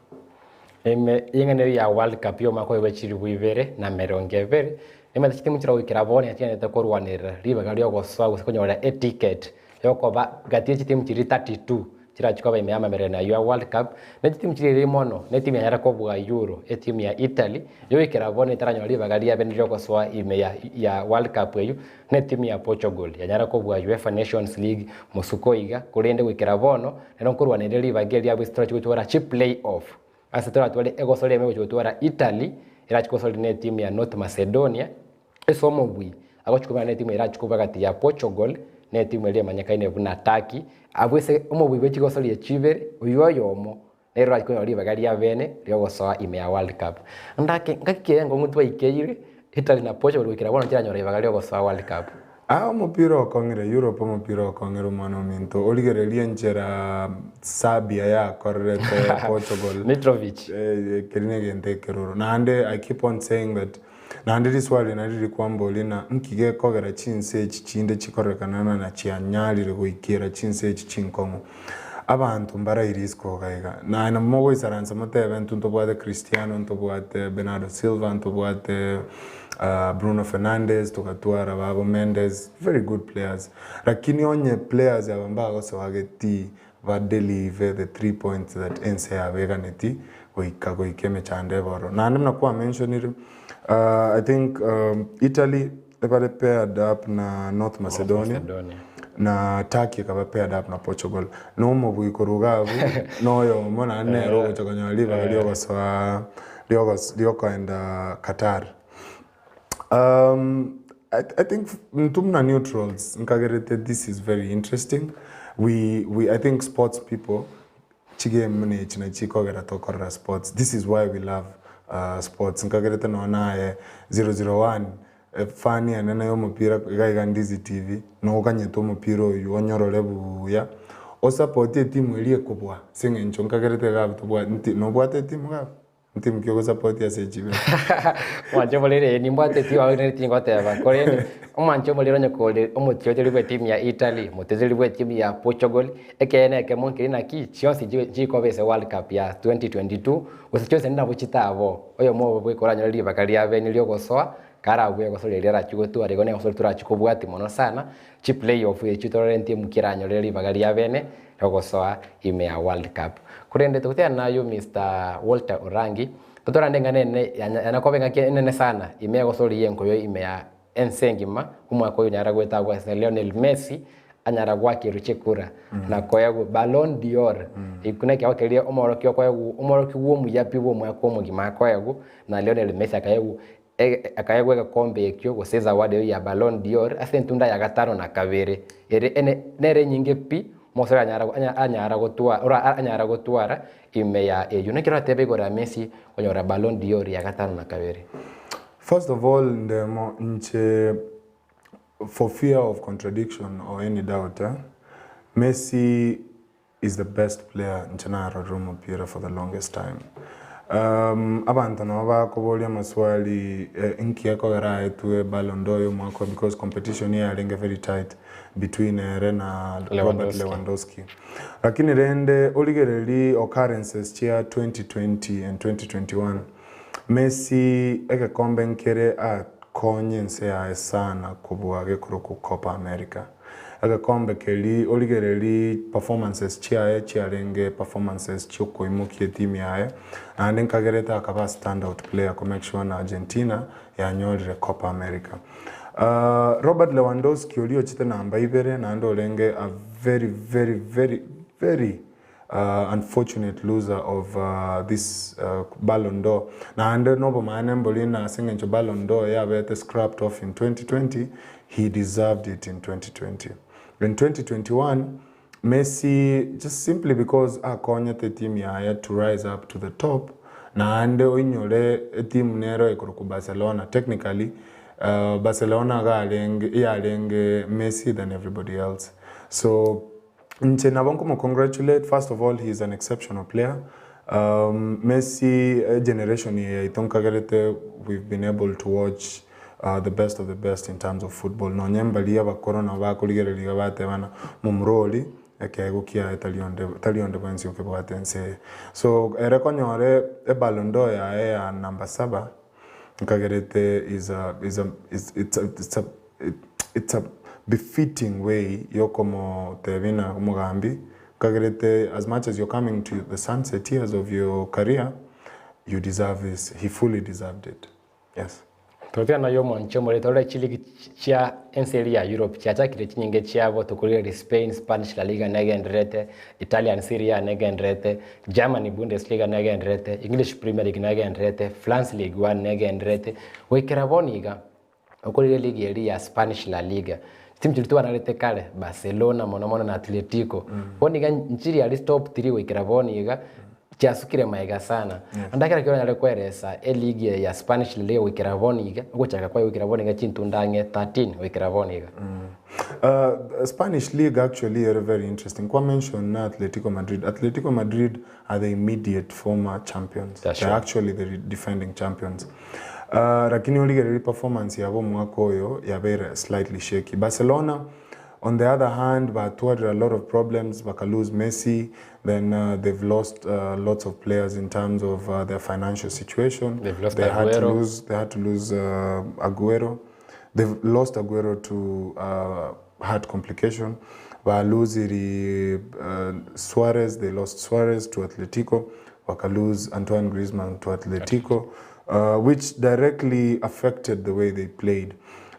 Ime y'eng'ana eyio ya World Cup y'omwaka oyo bwe chilifu ibere na emerongo ebere, nimanyete chitimu chire goikera bono chigendererete korwanerera ribaga riogosoa gose konyora eticket yokoba gati ye chitimu chiria 32 chirachie koba ime y'amamererano ayio a World Cup, ne chitimu chiria ere mono, ne etimu yanyare kobua Euro, etimu ya Italy, yoikera bono etaranyora ribaga riabe riogosoa ime ya ya World Cup eyio, ne etimu ya Portugal yanyara kobua UEFA Nations League mosuko iga, korende goikera bono, nero nkorwaneria ribaga eria abwo ase torachie gotwara chi play off. Ase toratware egosori ime gochia gotwara Italy, erachie gosoria ne etimu ya North Macedonia, Ase omobui, agochia kobana netimu erachie koba gati ya Portugal na etimu eria emanyekaine buna Turkey. Abwo ase omobui bwe chigosoria chibere, oyio oyomo nere orachie konyora ribaga ria bene riogosoa ime ya World Cup. Ndake ngaki ki enkong'u twaikeire, Italy na Portugal goikera bono nchiranyora ribaga riogosoa World Cup. Aa omopira okong'ire Europe omopira okong'ire omwana ominto origererie enchera Serbia yakorerete Portugal Mitrovic. Eh, keria negento ekeroro naende I keep on saying that Naende riswali nario rikwamboria ng'a nki gekogera chinse echi chinde chikorekana ng'a na chianyarire goikera chinse echi chinkong'u. Abanto mbarairi isiko iga iga. Naye nabo mogoisaransa motebe intwe ntobwate Cristiano, ntobwate Bernardo Silva, ntobwate Bruno Fernandes, togatwara babo Mendes, very good players. Lakini onye players aba mbagosoa getii ba deliver the three points that ense yabo eganeti goika goika emechando ebe ororo. Naende buna kwa mentionire I think Italy ebare paired up na North Macedonia, Macedonia. na Turkey ekaba paired up na Portugal. Na omobui korwa iga abwo na oyomo naende nere ogocha konyora ribaga riogosoa riogos riokoenda Qatar. I think intwe buna neutrals nkagerete this is very interesting, we we I think sports people chigame buna echi nachi chikogera tokorora sports, this is why we love sports nkagerete nonya naye 001 efani enene ya omopira iga iga Ndizi TV noganyete omopira oywo onyorore buya, osapotie etimu eria ekobua ase eng'encho nkagerete iga abwo tobwati nobwate etimu iga abwo? Ntimu ki ogosapoti ase echibe? Omwanche omorere ee nimbwate etimu abwo nere tingoteba korende omwanche omorere onye kore omotiocheri bwe etimu ya Italy, omotiocheri bwe etimu ya Portugal, ekeene ekemo nkeri naki chionsi nchikoba ase world cup ya 2022 gose chionsi naende nabo chitabo, oyomo obo bweka oranyore ribaga riabene riogosoa karabue gosoria riria arachie gotwara igo negosori torachie kobwatia mono sana, chi play off echio torore ntimu ki eranyore ribaga riabene. Ogosoa ime ya World Cup. Korende togoteba naye Mister Walter Orangi, totorande eng'ana ene yana koba engaki enene sana ime ya gosoria enkoyo ime ya ense engima, omwaka oyo onyara goetagwa ase Lionel Messi anyara goakerwa chikura na koegwa Ballon d'Or. Ekio nekeegwa keria omorokia okoegwa omorokia omuya pi bwa omwaka omogima akoegwa na Lionel Messi akaegwa Akaegwa egekombe ekio, gose ezawadi eyio ya Ballon d'Or, ase entunda ya gatano na kabere, ere ene nere enyinge pi omosore anyara anyara gotwara ora anyara gotwara ime ya eyio. Naki oratebe igoro ya Messi konyora Ballon d'Or ya gatano na kabere? First of all ndemo inche for fear of contradiction or any doubt eh, Messi is the best player inche narorire omopira for the longest time. Abanto nabo bakoboria amaswali inki ekogera aetwe Ballon d'Or ya omwaka oyo because competition yarenge very tight between ere na Robert Lewandowski. Lakini rende origererie occurrences chia 2020 and 2021, Messi egekombe nkere akonye ense yaye sana kobua gekorokwa Copa America. Egekombe keria origererie performances chiaye chiarenge performances chiokoimokia etimu yaye, naende nkagerete akaba a standout player ko make sure na Argentina yanyorire Copa America. Robert Lewandowski oria ochete namba ibere naende orenge a very very very very unfortunate loser of this Ballon d'Or. Naende nobomaene mbori ng'a ase eng'encho Ballon d'Or yabete scrapped off in 2020, he deserved it in 2020. In 2021, Messi just simply because akonyete etimu yaye to rise up to the top, naende oinyore etimu nero ekorokwa Barcelona, technically Barcelona iga arenge yarenge Messi than everybody else. So Inche nabo nkomo congratulate, first of all he is an exceptional player, Messi egeneration eye yaito nkagerete we've been able to watch the best of the best in terms of football, nonye mbaria abakoro nabo bakorigereria iga batebana momura oria ekeegwa kiaye tari onde tari onde bwensi okebwate ense eye. So ere konyora eballon d'or yaye ya number saba Nkagerete is a is a is it's a it's a it's a befitting way yokomotebia ng'a omogambi, nkagerete as much as you're coming to the sunset years of your career, you deserve this, he fully deserved it, yes. Totira noyo omonche omorito ore chiligi chia ense eria ya Europe chiachakire chinyinge chiabo tokorigereria Spain, Spanish La Liga negendererete, Italian Serie A negendererete, Germany Bundesliga negendererete, English Premier League negendererete, France Ligue 1 negendererete, goikera bono iga, okorire eligi eria ya Spanish La Liga. Chitimu chiria twanarete kare, Barcelona mono mono na Atletico, bono iga nchiri aria top three goikera bono iga, chiasukire magega sana. Naende ekero ki oranyare koeresa eligi eye ya Spanish La Liga goikera bono iga, ogochaka kwaye goikera bono iga chintunda ang'e 13 goikera bono iga. Spanish league actually ere very interesting kwa mention na Atletico Madrid, Atletico Madrid are the immediate former champions, Yeah, they sure. are actually the defending champions lakini origererie performance yabo omwaka oyo yabeire slightly shaky. Barcelona on the other hand batwarire a lot of problems baka lose Messi then they've lost lots of players in terms of their financial situation, They've lost they had to Aguero. lose, they had to lose Aguero. They've lost Aguero to heart complication, baluziri Suarez, they lost Suarez to Atletico, baka lose Antoine Griezmann to Atletico, which directly affected the way they played.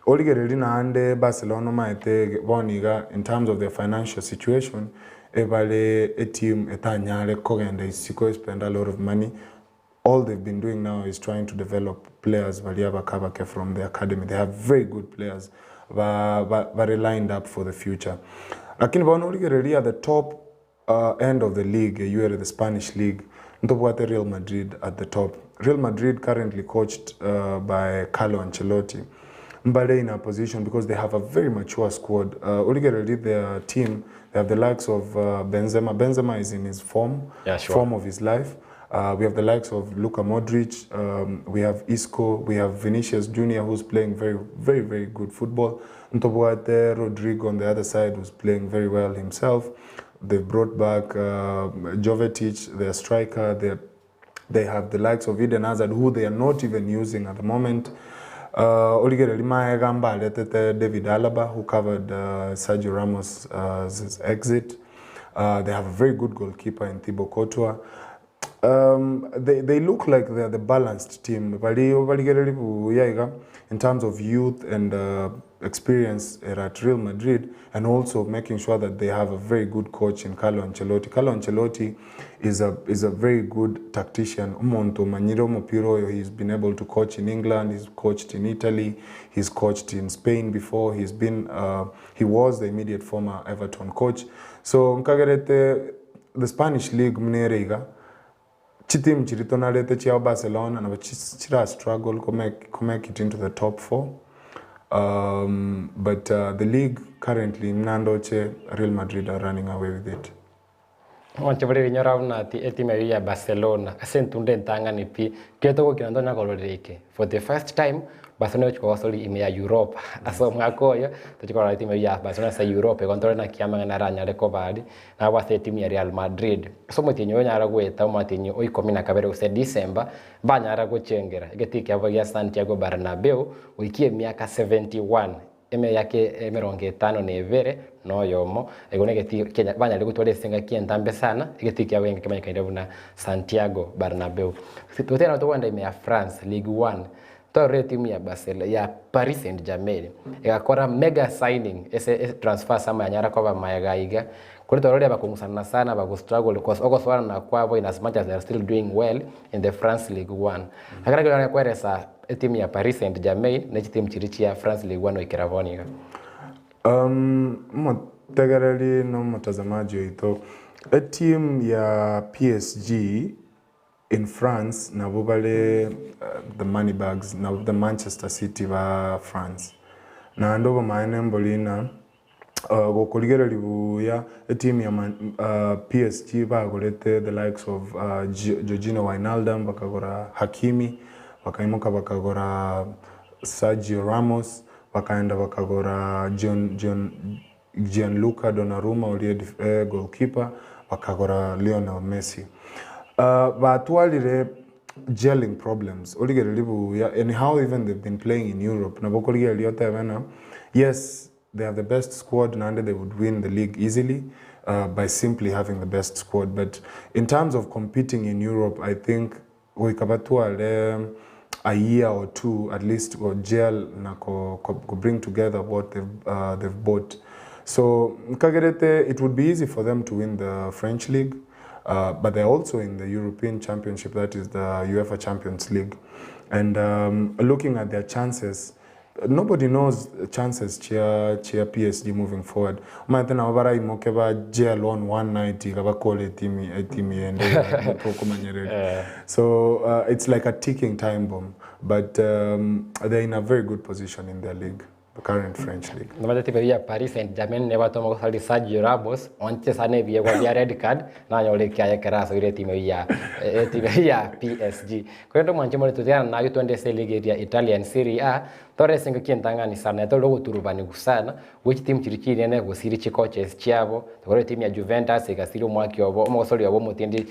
Origereria naende Barcelona omaete bono iga in terms of their financial situation, ebare eteam etanyare kogenda isiko spend a lot of money, All they've been doing now is trying to develop players baria abake abake from the academy, they have very good players ba bare lined up for the future. Lakini bono origereria at the top end of the league eywo ere the Spanish league, ntobwate Real Madrid at the top. Real Madrid currently coached by Carlo Ancelotti mbare in a position because they have a very mature squad. Origereria their team, they have the likes of Benzema, Benzema is in his form, Yeah, sure. form of his life. We have the likes of Luka Modric, we have Isco, we have Vinicius Junior who's playing very, very, very good football. Ntobwate Rodrigo on the other side who's playing very well himself. They've brought back Jovetic, their striker. They have the likes of Eden Hazard who they are not even using at the moment. Origereria maega mbaretete David Alaba who covered Sergio Ramos' exit. They have a very good goalkeeper in Thibaut Courtois. Um, they, they look like they're the balanced team. Bari obarigereri buya iga in terms of youth and uh, experience at Real Madrid and also making sure that they have a very good coach in Carlo Ancelotti. Carlo Ancelotti is a, is a very good tactician. Omonto omanyire omopira oyo, he's been able to coach in England, he's coached in Italy, he's coached in Spain before, he's been, uh, he was the immediate former Everton coach. So nkagerete the Spanish league muna ere iga, chitimu chiria tonarete chia Barcelona nabo chira struggle ko make, ko make it into the top four. Um, but uh, the league currently muna ndoche Real Madrid are running away with it. Mwanche bore rinyora buna ati etimu eyio ya Barcelona ase entunda entang'ani pi, kero togokina ntonya korora eke. For the first time, Barcelona egochia kogosoria ime ya Europa ase omwaka oyo, tochia korora etimu eyio ya Barcelona ase Europa igo ntore naki amang'ana aranyare koba aria, nabo ase etimu ya Real Madrid. Ase omotienyi oyo onyare goeta omotienyi o ikomi na kabere gose December, mbanyara gochengera egetii kiabo gia Santiago Bernabeu goikia emiaka 71. Emiaka emerongo etano na ebere na oyomo, igo negetii kia banyarire gotwara ase engaki entambe sana, egetii kiabo genge kemanyekaine buna Santiago Bernabeu. Totebe nabo tokogenda ime ya France Ligue 1, torore etimu ya Barcelo ya Paris Saint Germain egakora mega signing ase transfer ase amanyara koba magega iga, korende torore abakong'usana sana bago struggle ogosoanana kwabo in as much as they are still doing well in the France Ligue 1. Ekero ekio kweresa Etimu ya Paris Saint Germain ne chitimu chiria chia France Ligue 1 goikera bono iga. Omotegereri na omotazamaji oito, etimu ya PSG in France nabwo bare the money bags, nabwo the Manchester City ba France. Naende obomaene mbori ng'a Gokorigereria buya etimu ya PSG bagorete the likes of Georginio Wijnaldum, bakagora Hakimi, bakaimoka bakagora Sergio Ramos, bakaenda bakagora Gianluca Donnarumma oria goalkeeper, bakagora Lionel Messi. Batwarire gelling problems, origererie buya and how even they've been playing in Europe, nabo okorigereria otebe ng'a yes, They have the best squad naende they would win the league easily by simply having the best squad but in terms of competing in Europe I think goika batware a year or two at least go gel na ko, ko, ko bring together what they've, uh, they've bought so nkagerete it would be easy for them to win the French league uh, but they're also in the European Championship that is the UEFA Champions League and um, looking at their chances Nobody knows chances chia chia PSG moving forward. Omanyete nabo baraimoke ba gel on one night iga bakore etimu etimu yende iga tokomanyereria. So uh, it's like a ticking time bomb but um, they're in a very good position in their league, the current French league. Nomanyete timu eyio ya Paris Saint Germain nebwate omogosori Sergio Ramos oanchete sana ebiegwa bia red card nanyore ekiaya ekero asoire etimu eyio ya etimu eyio ya PSG. Korende omwanche more totiana naye twende ase eligi eria Italian Serie A, tore ase engaki entang'ani sana tore ogoturubanigwa sana gwe chitimu chiria chinene gosiria chicoaches chiabo, tokore etimu ya Juventus egasiria omwaki obo, omogosori obo omotindi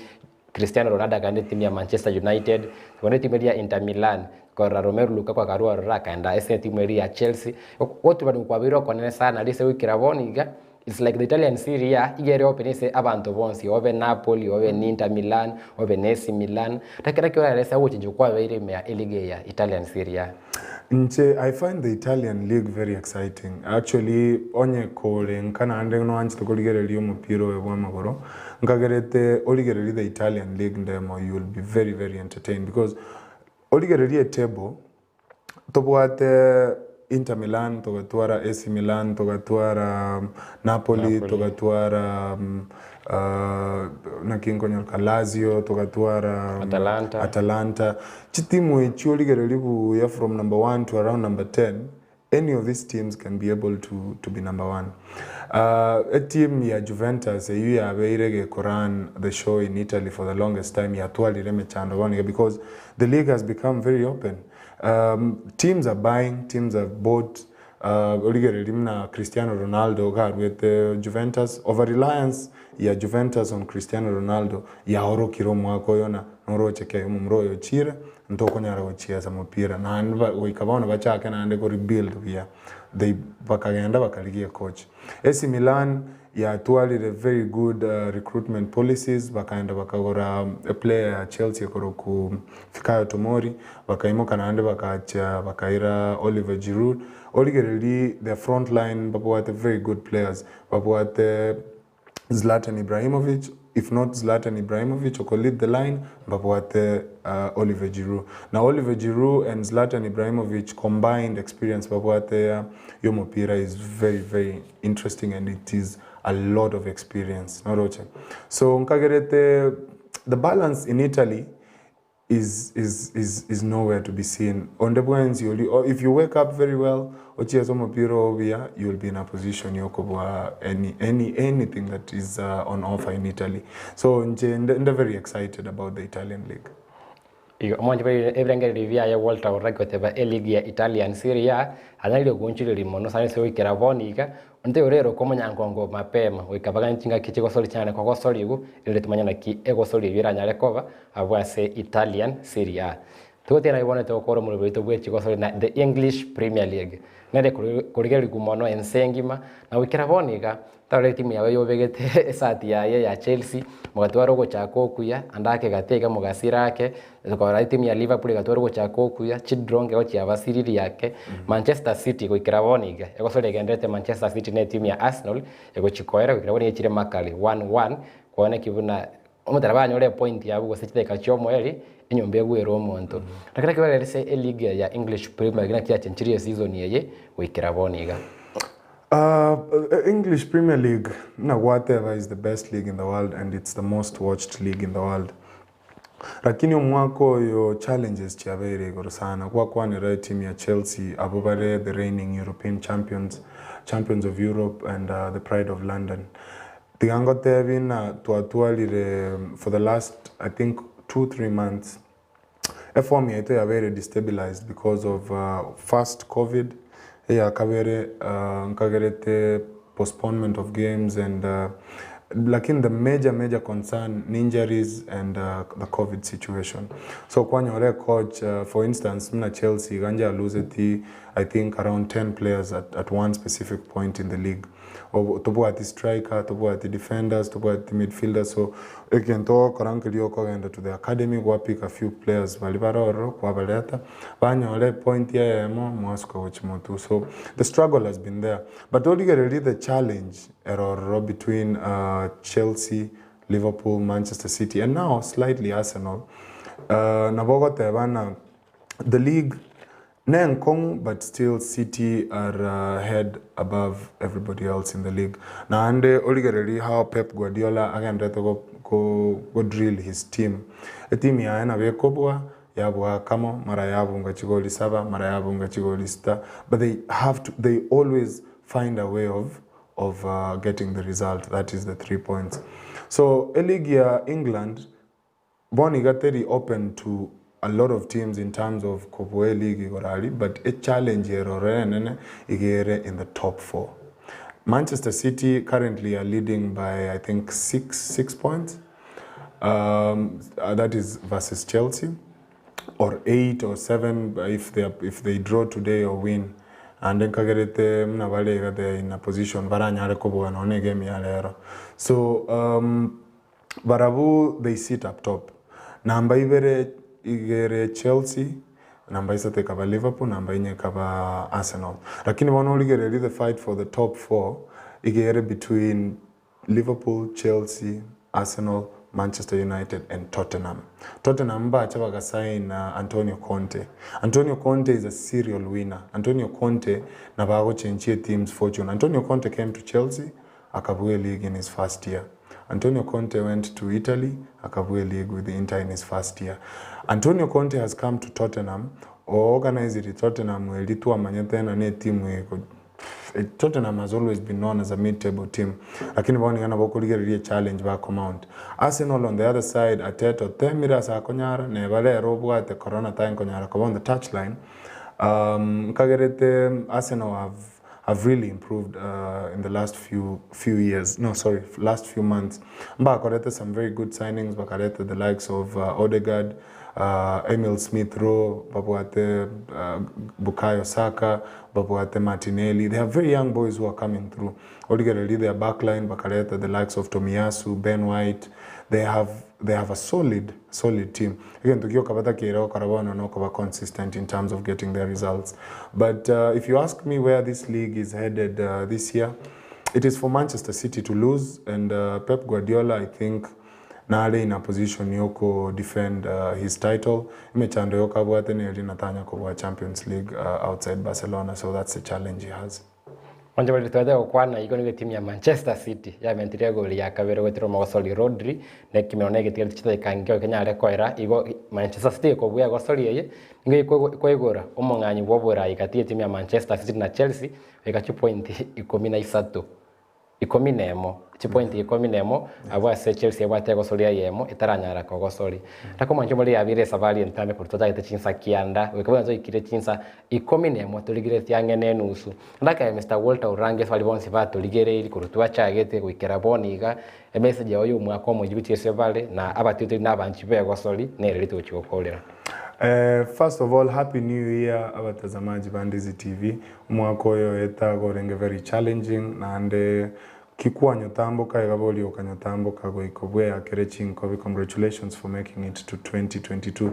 Cristiano Ronaldo akaenda etimu ya Manchester United, tokore etimu eria ya Inter Milan, korora Romelu Lukaku akarua ororo akaenda ase etimu eria ya Chelsea, ogoturubanigwa kwabeire okonene sana aria ase goikera bono iga. It's like the Italian Serie A iga ere open ase abanto bonsi, obe Napoli, obe ne Inter Milan, obe ne AC Milan, lakini ekero orarese ogochenchwa kwabeire ime ya eligi eye ya Italian Serie A. Inche I find the Italian league very exciting. Actually onye kore nka naende noanchete korigereria omopira oyo bwa amagoro, nkagerete origererie the Italian league ndemo you will be very very entertained because origererie etable Tobwate Inter Milan, togatwara AC Milan, togatwara Napoli, togatwara naki nkonyoreka Lazio, togatwara Atalanta. Atalanta. Chitimu echio origererie buya from number one to around number ten, any of these teams can be able to, to be number one. Etimu ya Juventus eyio yabeire gekoran the show in Italy for the longest time yatwarire emechando bono iga because the league has become very open. Teams are buying, teams have bought, origereria buna Cristiano Ronaldo iga aruete Juventus, over reliance ya Juventus on Cristiano Ronaldo yaorokire omwaka oyo na noroche kei omomura oyo ochire ntokonyara gochiesa mopira naende ba goika bono bachake naende ko rebuild buya they bakagenda bakarigia ecoach. AC Milan yatwarire very good recruitment policies bakaenda bakagora eplayer ya Chelsea ekorokwa Fikayo Tomori, bakaimoka naende bakacha bakaira Oliver Giroud. Origereria their front line mbabwate very good players, babwate Zlatan Ibrahimovic, if not Zlatan Ibrahimovic oko lead the line, mbabwate Oliver Giroud. Na Oliver Giroud and Zlatan Ibrahimovic combined experience babwate ya yomopira is very very interesting and it is a lot of experience noroche. So nkagerete the balance in Italy is is is is nowhere to be seen. Onde bwensi ori or if you wake up very well ochiese omopira oo buya you will be in a position yokobua any any anything that is on offer in Italy. So inche nde nde very excited about the Italian league. Igo omonche bwe ebirengererio biaye Walter Oraki goteba eligi ya Italian Serie A anyarire goonchoreria mono sana ase goikera bono iga, onde orere okomonyankongo mapema goika baganye chingaki chigosoria chinyare kogosorigwa erinde tomanye naki egosoria eyio eranyare koba abwo ase Italian Serie A. Togotiga bono togokora omorweri oito bwe chigosori na The English Premier League. Nere korigererigwa mono ense engima, na goikera bono iga, tarora etimu yabo yobegete esati yaye ya Chelsea, mogatwara ogochaka okuya, ande ake gati iga mogasira ake, korora etimu ya Liverpool egatwara ogochaka okuya, chidraw nkego chiabasiririe ake, Manchester City goikera bono iga, egosori egendererete Manchester City na etimu ya Arsenal, egochia koera goikera bono iga echire makali 1-1, kooneki buna Omotera banyore epoint yabo gose chidakika chi'omoerio, enyomba egwere omonto. Naki naki barere ase eleague ya English Premier League naki yachenchirie eseason eye goikera bono iga. English Premier League buna gwateba is the best league in the world and it's the most watched league in the world. Lakini omwaka oyo challenges chiabeire igoro sana, gwakwanera etimu ya Chelsea abwo bare the reigning European champions, champions of Europe and the pride of London. Tiga ngotebi ng'a twatwarire for the last I think two, three months, eform yaito yabeire destabilized because of first covid, eya kabere nkagerete postponement of games and lakini the major major concern ni injuries and the covid situation. So kwanyora ecoach for instance buna Chelsea iga njaloseti I think around ten players at at one specific point in the league. Tobwati striker, tobwati defenders, tobwati midfielders so egento ogokora nkeria okogenda to the academy gwa pick a few players baria bare ororo kwabareta banyora epoint eyemo mwasuka gochia motwe so the struggle has been there but origererie the challenge ere ororo between Chelsea, Liverpool, Manchester City and now slightly Arsenal nabo ogoteba ng'a the league Nenkong'u but still City are ahead above everybody else in the league. Naende origererie how Pep Guardiola agenderete go go go drill his team. Etimu yaye nabo ekobua, yabua kamo, mara yabunga chigoli saba, mara yabunga chigoli sita, but they have to they always find a way of of getting the result, that is the three points. So eleague ya England Bono iga teri open to a lot of teams in terms of kobua eleague igoro aria but echallenge ere ororo enene iga ere in the top four. Manchester City currently are leading by I think six, six points um, that is versus Chelsea or eight or seven if they, are, if they draw today or win and nkagerete muna bare iga they are in a position baranyare kobua nonya egame ya rero so um, Barabwo they sit up top. Namba ibere iga ere Chelsea, namba isato ekaba Liverpool, namba inye ekaba Arsenal. Lakini bono origererie the fight for the top four iga ere between Liverpool, Chelsea, Arsenal, Manchester United and Tottenham. Tottenham mbache bagasign Antonio Conte. Antonio Conte is a serial winner. Antonio Conte nabo agochenchia eteam's fortune. Antonio Conte came to Chelsea akabua eleague in his first year. Antonio Conte went to Italy, akabua eleague with Inter in his first year. Antonio Conte has come to Tottenham, o-organizire Tottenham eria twamanyete ng'a netimu eko Tottenham has always been known as a mid-table team, lakini bono iga nabo okorigereria echallenge bakomount. Arsenal on the other side, Arteta otemire ase akonyara, neba rero obwate corona time konyara koba on the touchline, nkagerete Arsenal have. have really improved uh, in the last few few years no sorry last few months mbakorete some very good signings bakarete the likes of uh, Odegaard uh, Emil Smith Rowe babwate uh, Bukayo Saka babwate Martinelli they have very young boys who are coming through origereri their backline bakareta the likes of Tomiyasu Ben White they have they have a solid solid team egento gioka batakire gokora bono nokoba consistent in terms of getting their results but uh, if you ask me where this league is headed uh, this year it is for Manchester City to lose and uh, Pep Guardiola I think nare in a position yoko defend uh, his title emechando yokabwate neri natanya kobua Champions League uh, outside Barcelona so that's the challenge he has Onye bari twathe gukwana igo nigo timu ya Manchester City yamentirie goli ya kabere gwetero mogosori Rodri na kimero na egetigari chitageka nkio kenyare koera igo Manchester City ekobuya gosori eye nigo ikoigora omong'anyi bwa oborai gati ya timu ya Manchester City na Chelsea eka chipointi 13 11 chipointi 11 abo ase Chelsea ebwate egosoria yemo etaranyara kogosori takomwancho muri yabire esabari entambe korwa totagete chinsa kianda goika buna toikire chinsa 11 torigire tiang'e na enusu ndakae Mr Walter Orange ase baria bonsi batorigereiri korwa twachagete goikera bono iga emessage yao ya omwaka omoyia gochia ase bare na abatiotori na abanchi ba egosori nere ritogochia gokorera. Eh, first of all happy new year abatazamaji ba Ndizi TV omwaka oyo oeta orenge very challenging naende kikwanyotamboka iga boria okanyotamboka goika bweyakere chinkobi congratulations for making it to 2022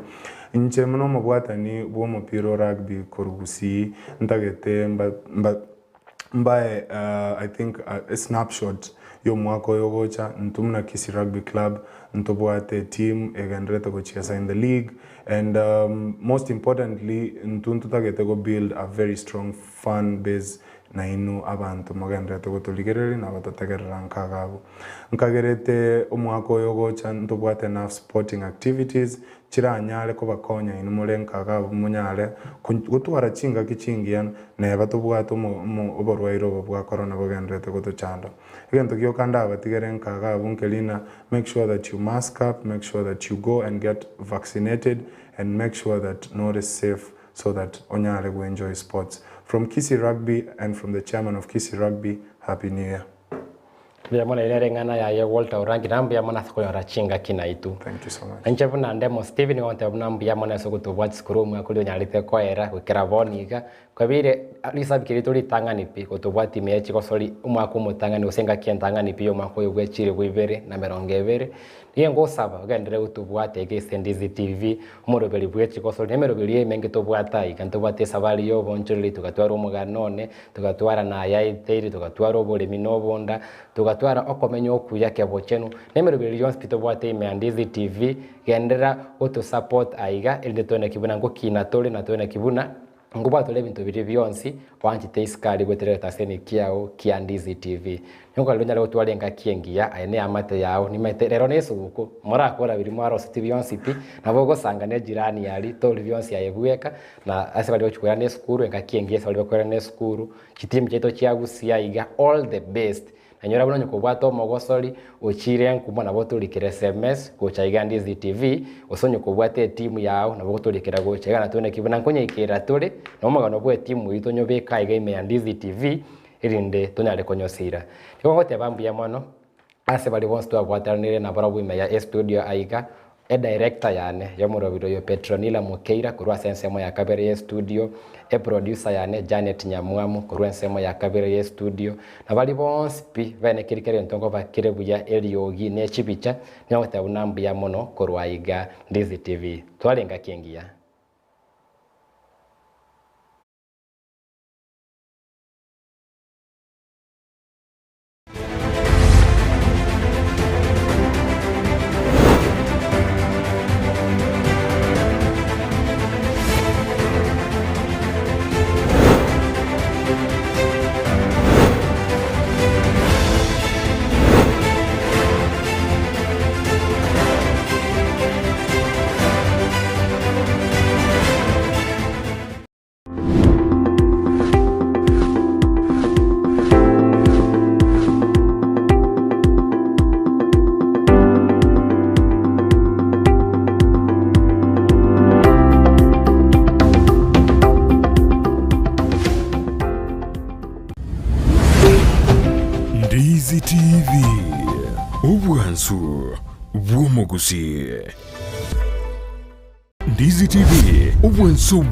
inche buna omobwatani bwa omopira o rugby korwa Gusii ntagete mba mba mbae uh, I think uh, a snapshot ya omwaka oyo ogocha intwe buna Kisii Rugby Club ntobwate team egenderete gochiesa in the league and um, most importantly intwe ntotagete go build a very strong fan base nainwe abanto mogenderete gotorigereria na gototegerera nkaga abwo. Nkagerete omwaka oyo ogocha ntobwate enough sporting activities chiranyare kobakonya inwe more nkaga abwo monyare gotwara chingaki chingiya neba tobwate oborwaire obo bwa corona bogenderete gotochanda. Egento gioka ndabatigere nkaga abwo nkerina make sure that you mask up, make sure that you go and get vaccinated and make sure that nore safe so that onyare go enjoy sports. From Kisii Rugby and from the chairman of Kisii Rugby, Happy New Year. Mbuya mono ere eng'ana yaye Walter Orangi na mbuya mono ase konyora chingaki naitwe. Thank you so much. Na inche buna Ndemo Stephen nigo ngonteba buna mbuya mono ase ogotobua chisukuru omwaka oria onyarete koera goikera bono iga, kwabeire risabiki riaito ritang'ani pi gotobua timu eye chigosori omwaka omotang'ani gose engaki entang'ani pi ya omwaka oyo bwa chilifu ibere na emerongo ebere. Nigo ngosaba ogenderere gotobwata iga ase Ndizi TV, omoroberi bwe chigosori na emeroberi emenge tobwate aiga. Ntobwate esabari ya obonchoreri, togatwara omogano one, togatwara na ayaeteire, togatwara oboremi na obonda, togatwara okomenya okuya kebochenu, na emeroberi yonsi pi tobwate ime ya Ndizi TV, genderera gotosupport aiga erinde toeneki buna ngokina tore na toeneki buna Nkobwatore ebinto biria bionsi oanchete isiko aria gwetererete ase ene kiao kia Ndizi TV. Nigo korende onyare gotwara engaki engiya aye na eamate yao nimaete rero na esuguku morakora biria mwaroseti bionsi pi nabo ogosanga ne ejirani aria tori bionsi aye bweka na ase baria bagochi koirana esukuru engaki engiya ase baria bakoirana esukuru chitimu chiaito chia Gusii aiga all the best. Nanyora buna onye kobwate omogosori ochiire enkumo nabo otorikere sms gocha iga Ndizi TV, gose onye kobwate etimu yao nabo ogotorikera gocha iga natwe naki buna nkonyeikera tore na omogano bwa etimu eyio tonyobeke aiga ime ya Ndizi TV erinde tonyare konyosira. Nigo ngoteba mbuya mono ase baria bonsi twabwateranire nabarabwo ime ya estudio aiga. Edirector yane y'omorobiri oyo Petronilla Mokeira korwa ase ensemo ya kabere y'estudio, eproducer yane Janet Nyamwamu korwa ensemo ya kabere y'estudio, na baria bonsi pi bene keri kerento nkobakire buya eriogi ne chibicha, nigo ngoteba buna mbuya mono korwa aiga Ndizi TV. Tware engaki engiya. bw'omogusii. Ndizi TV, obwansu.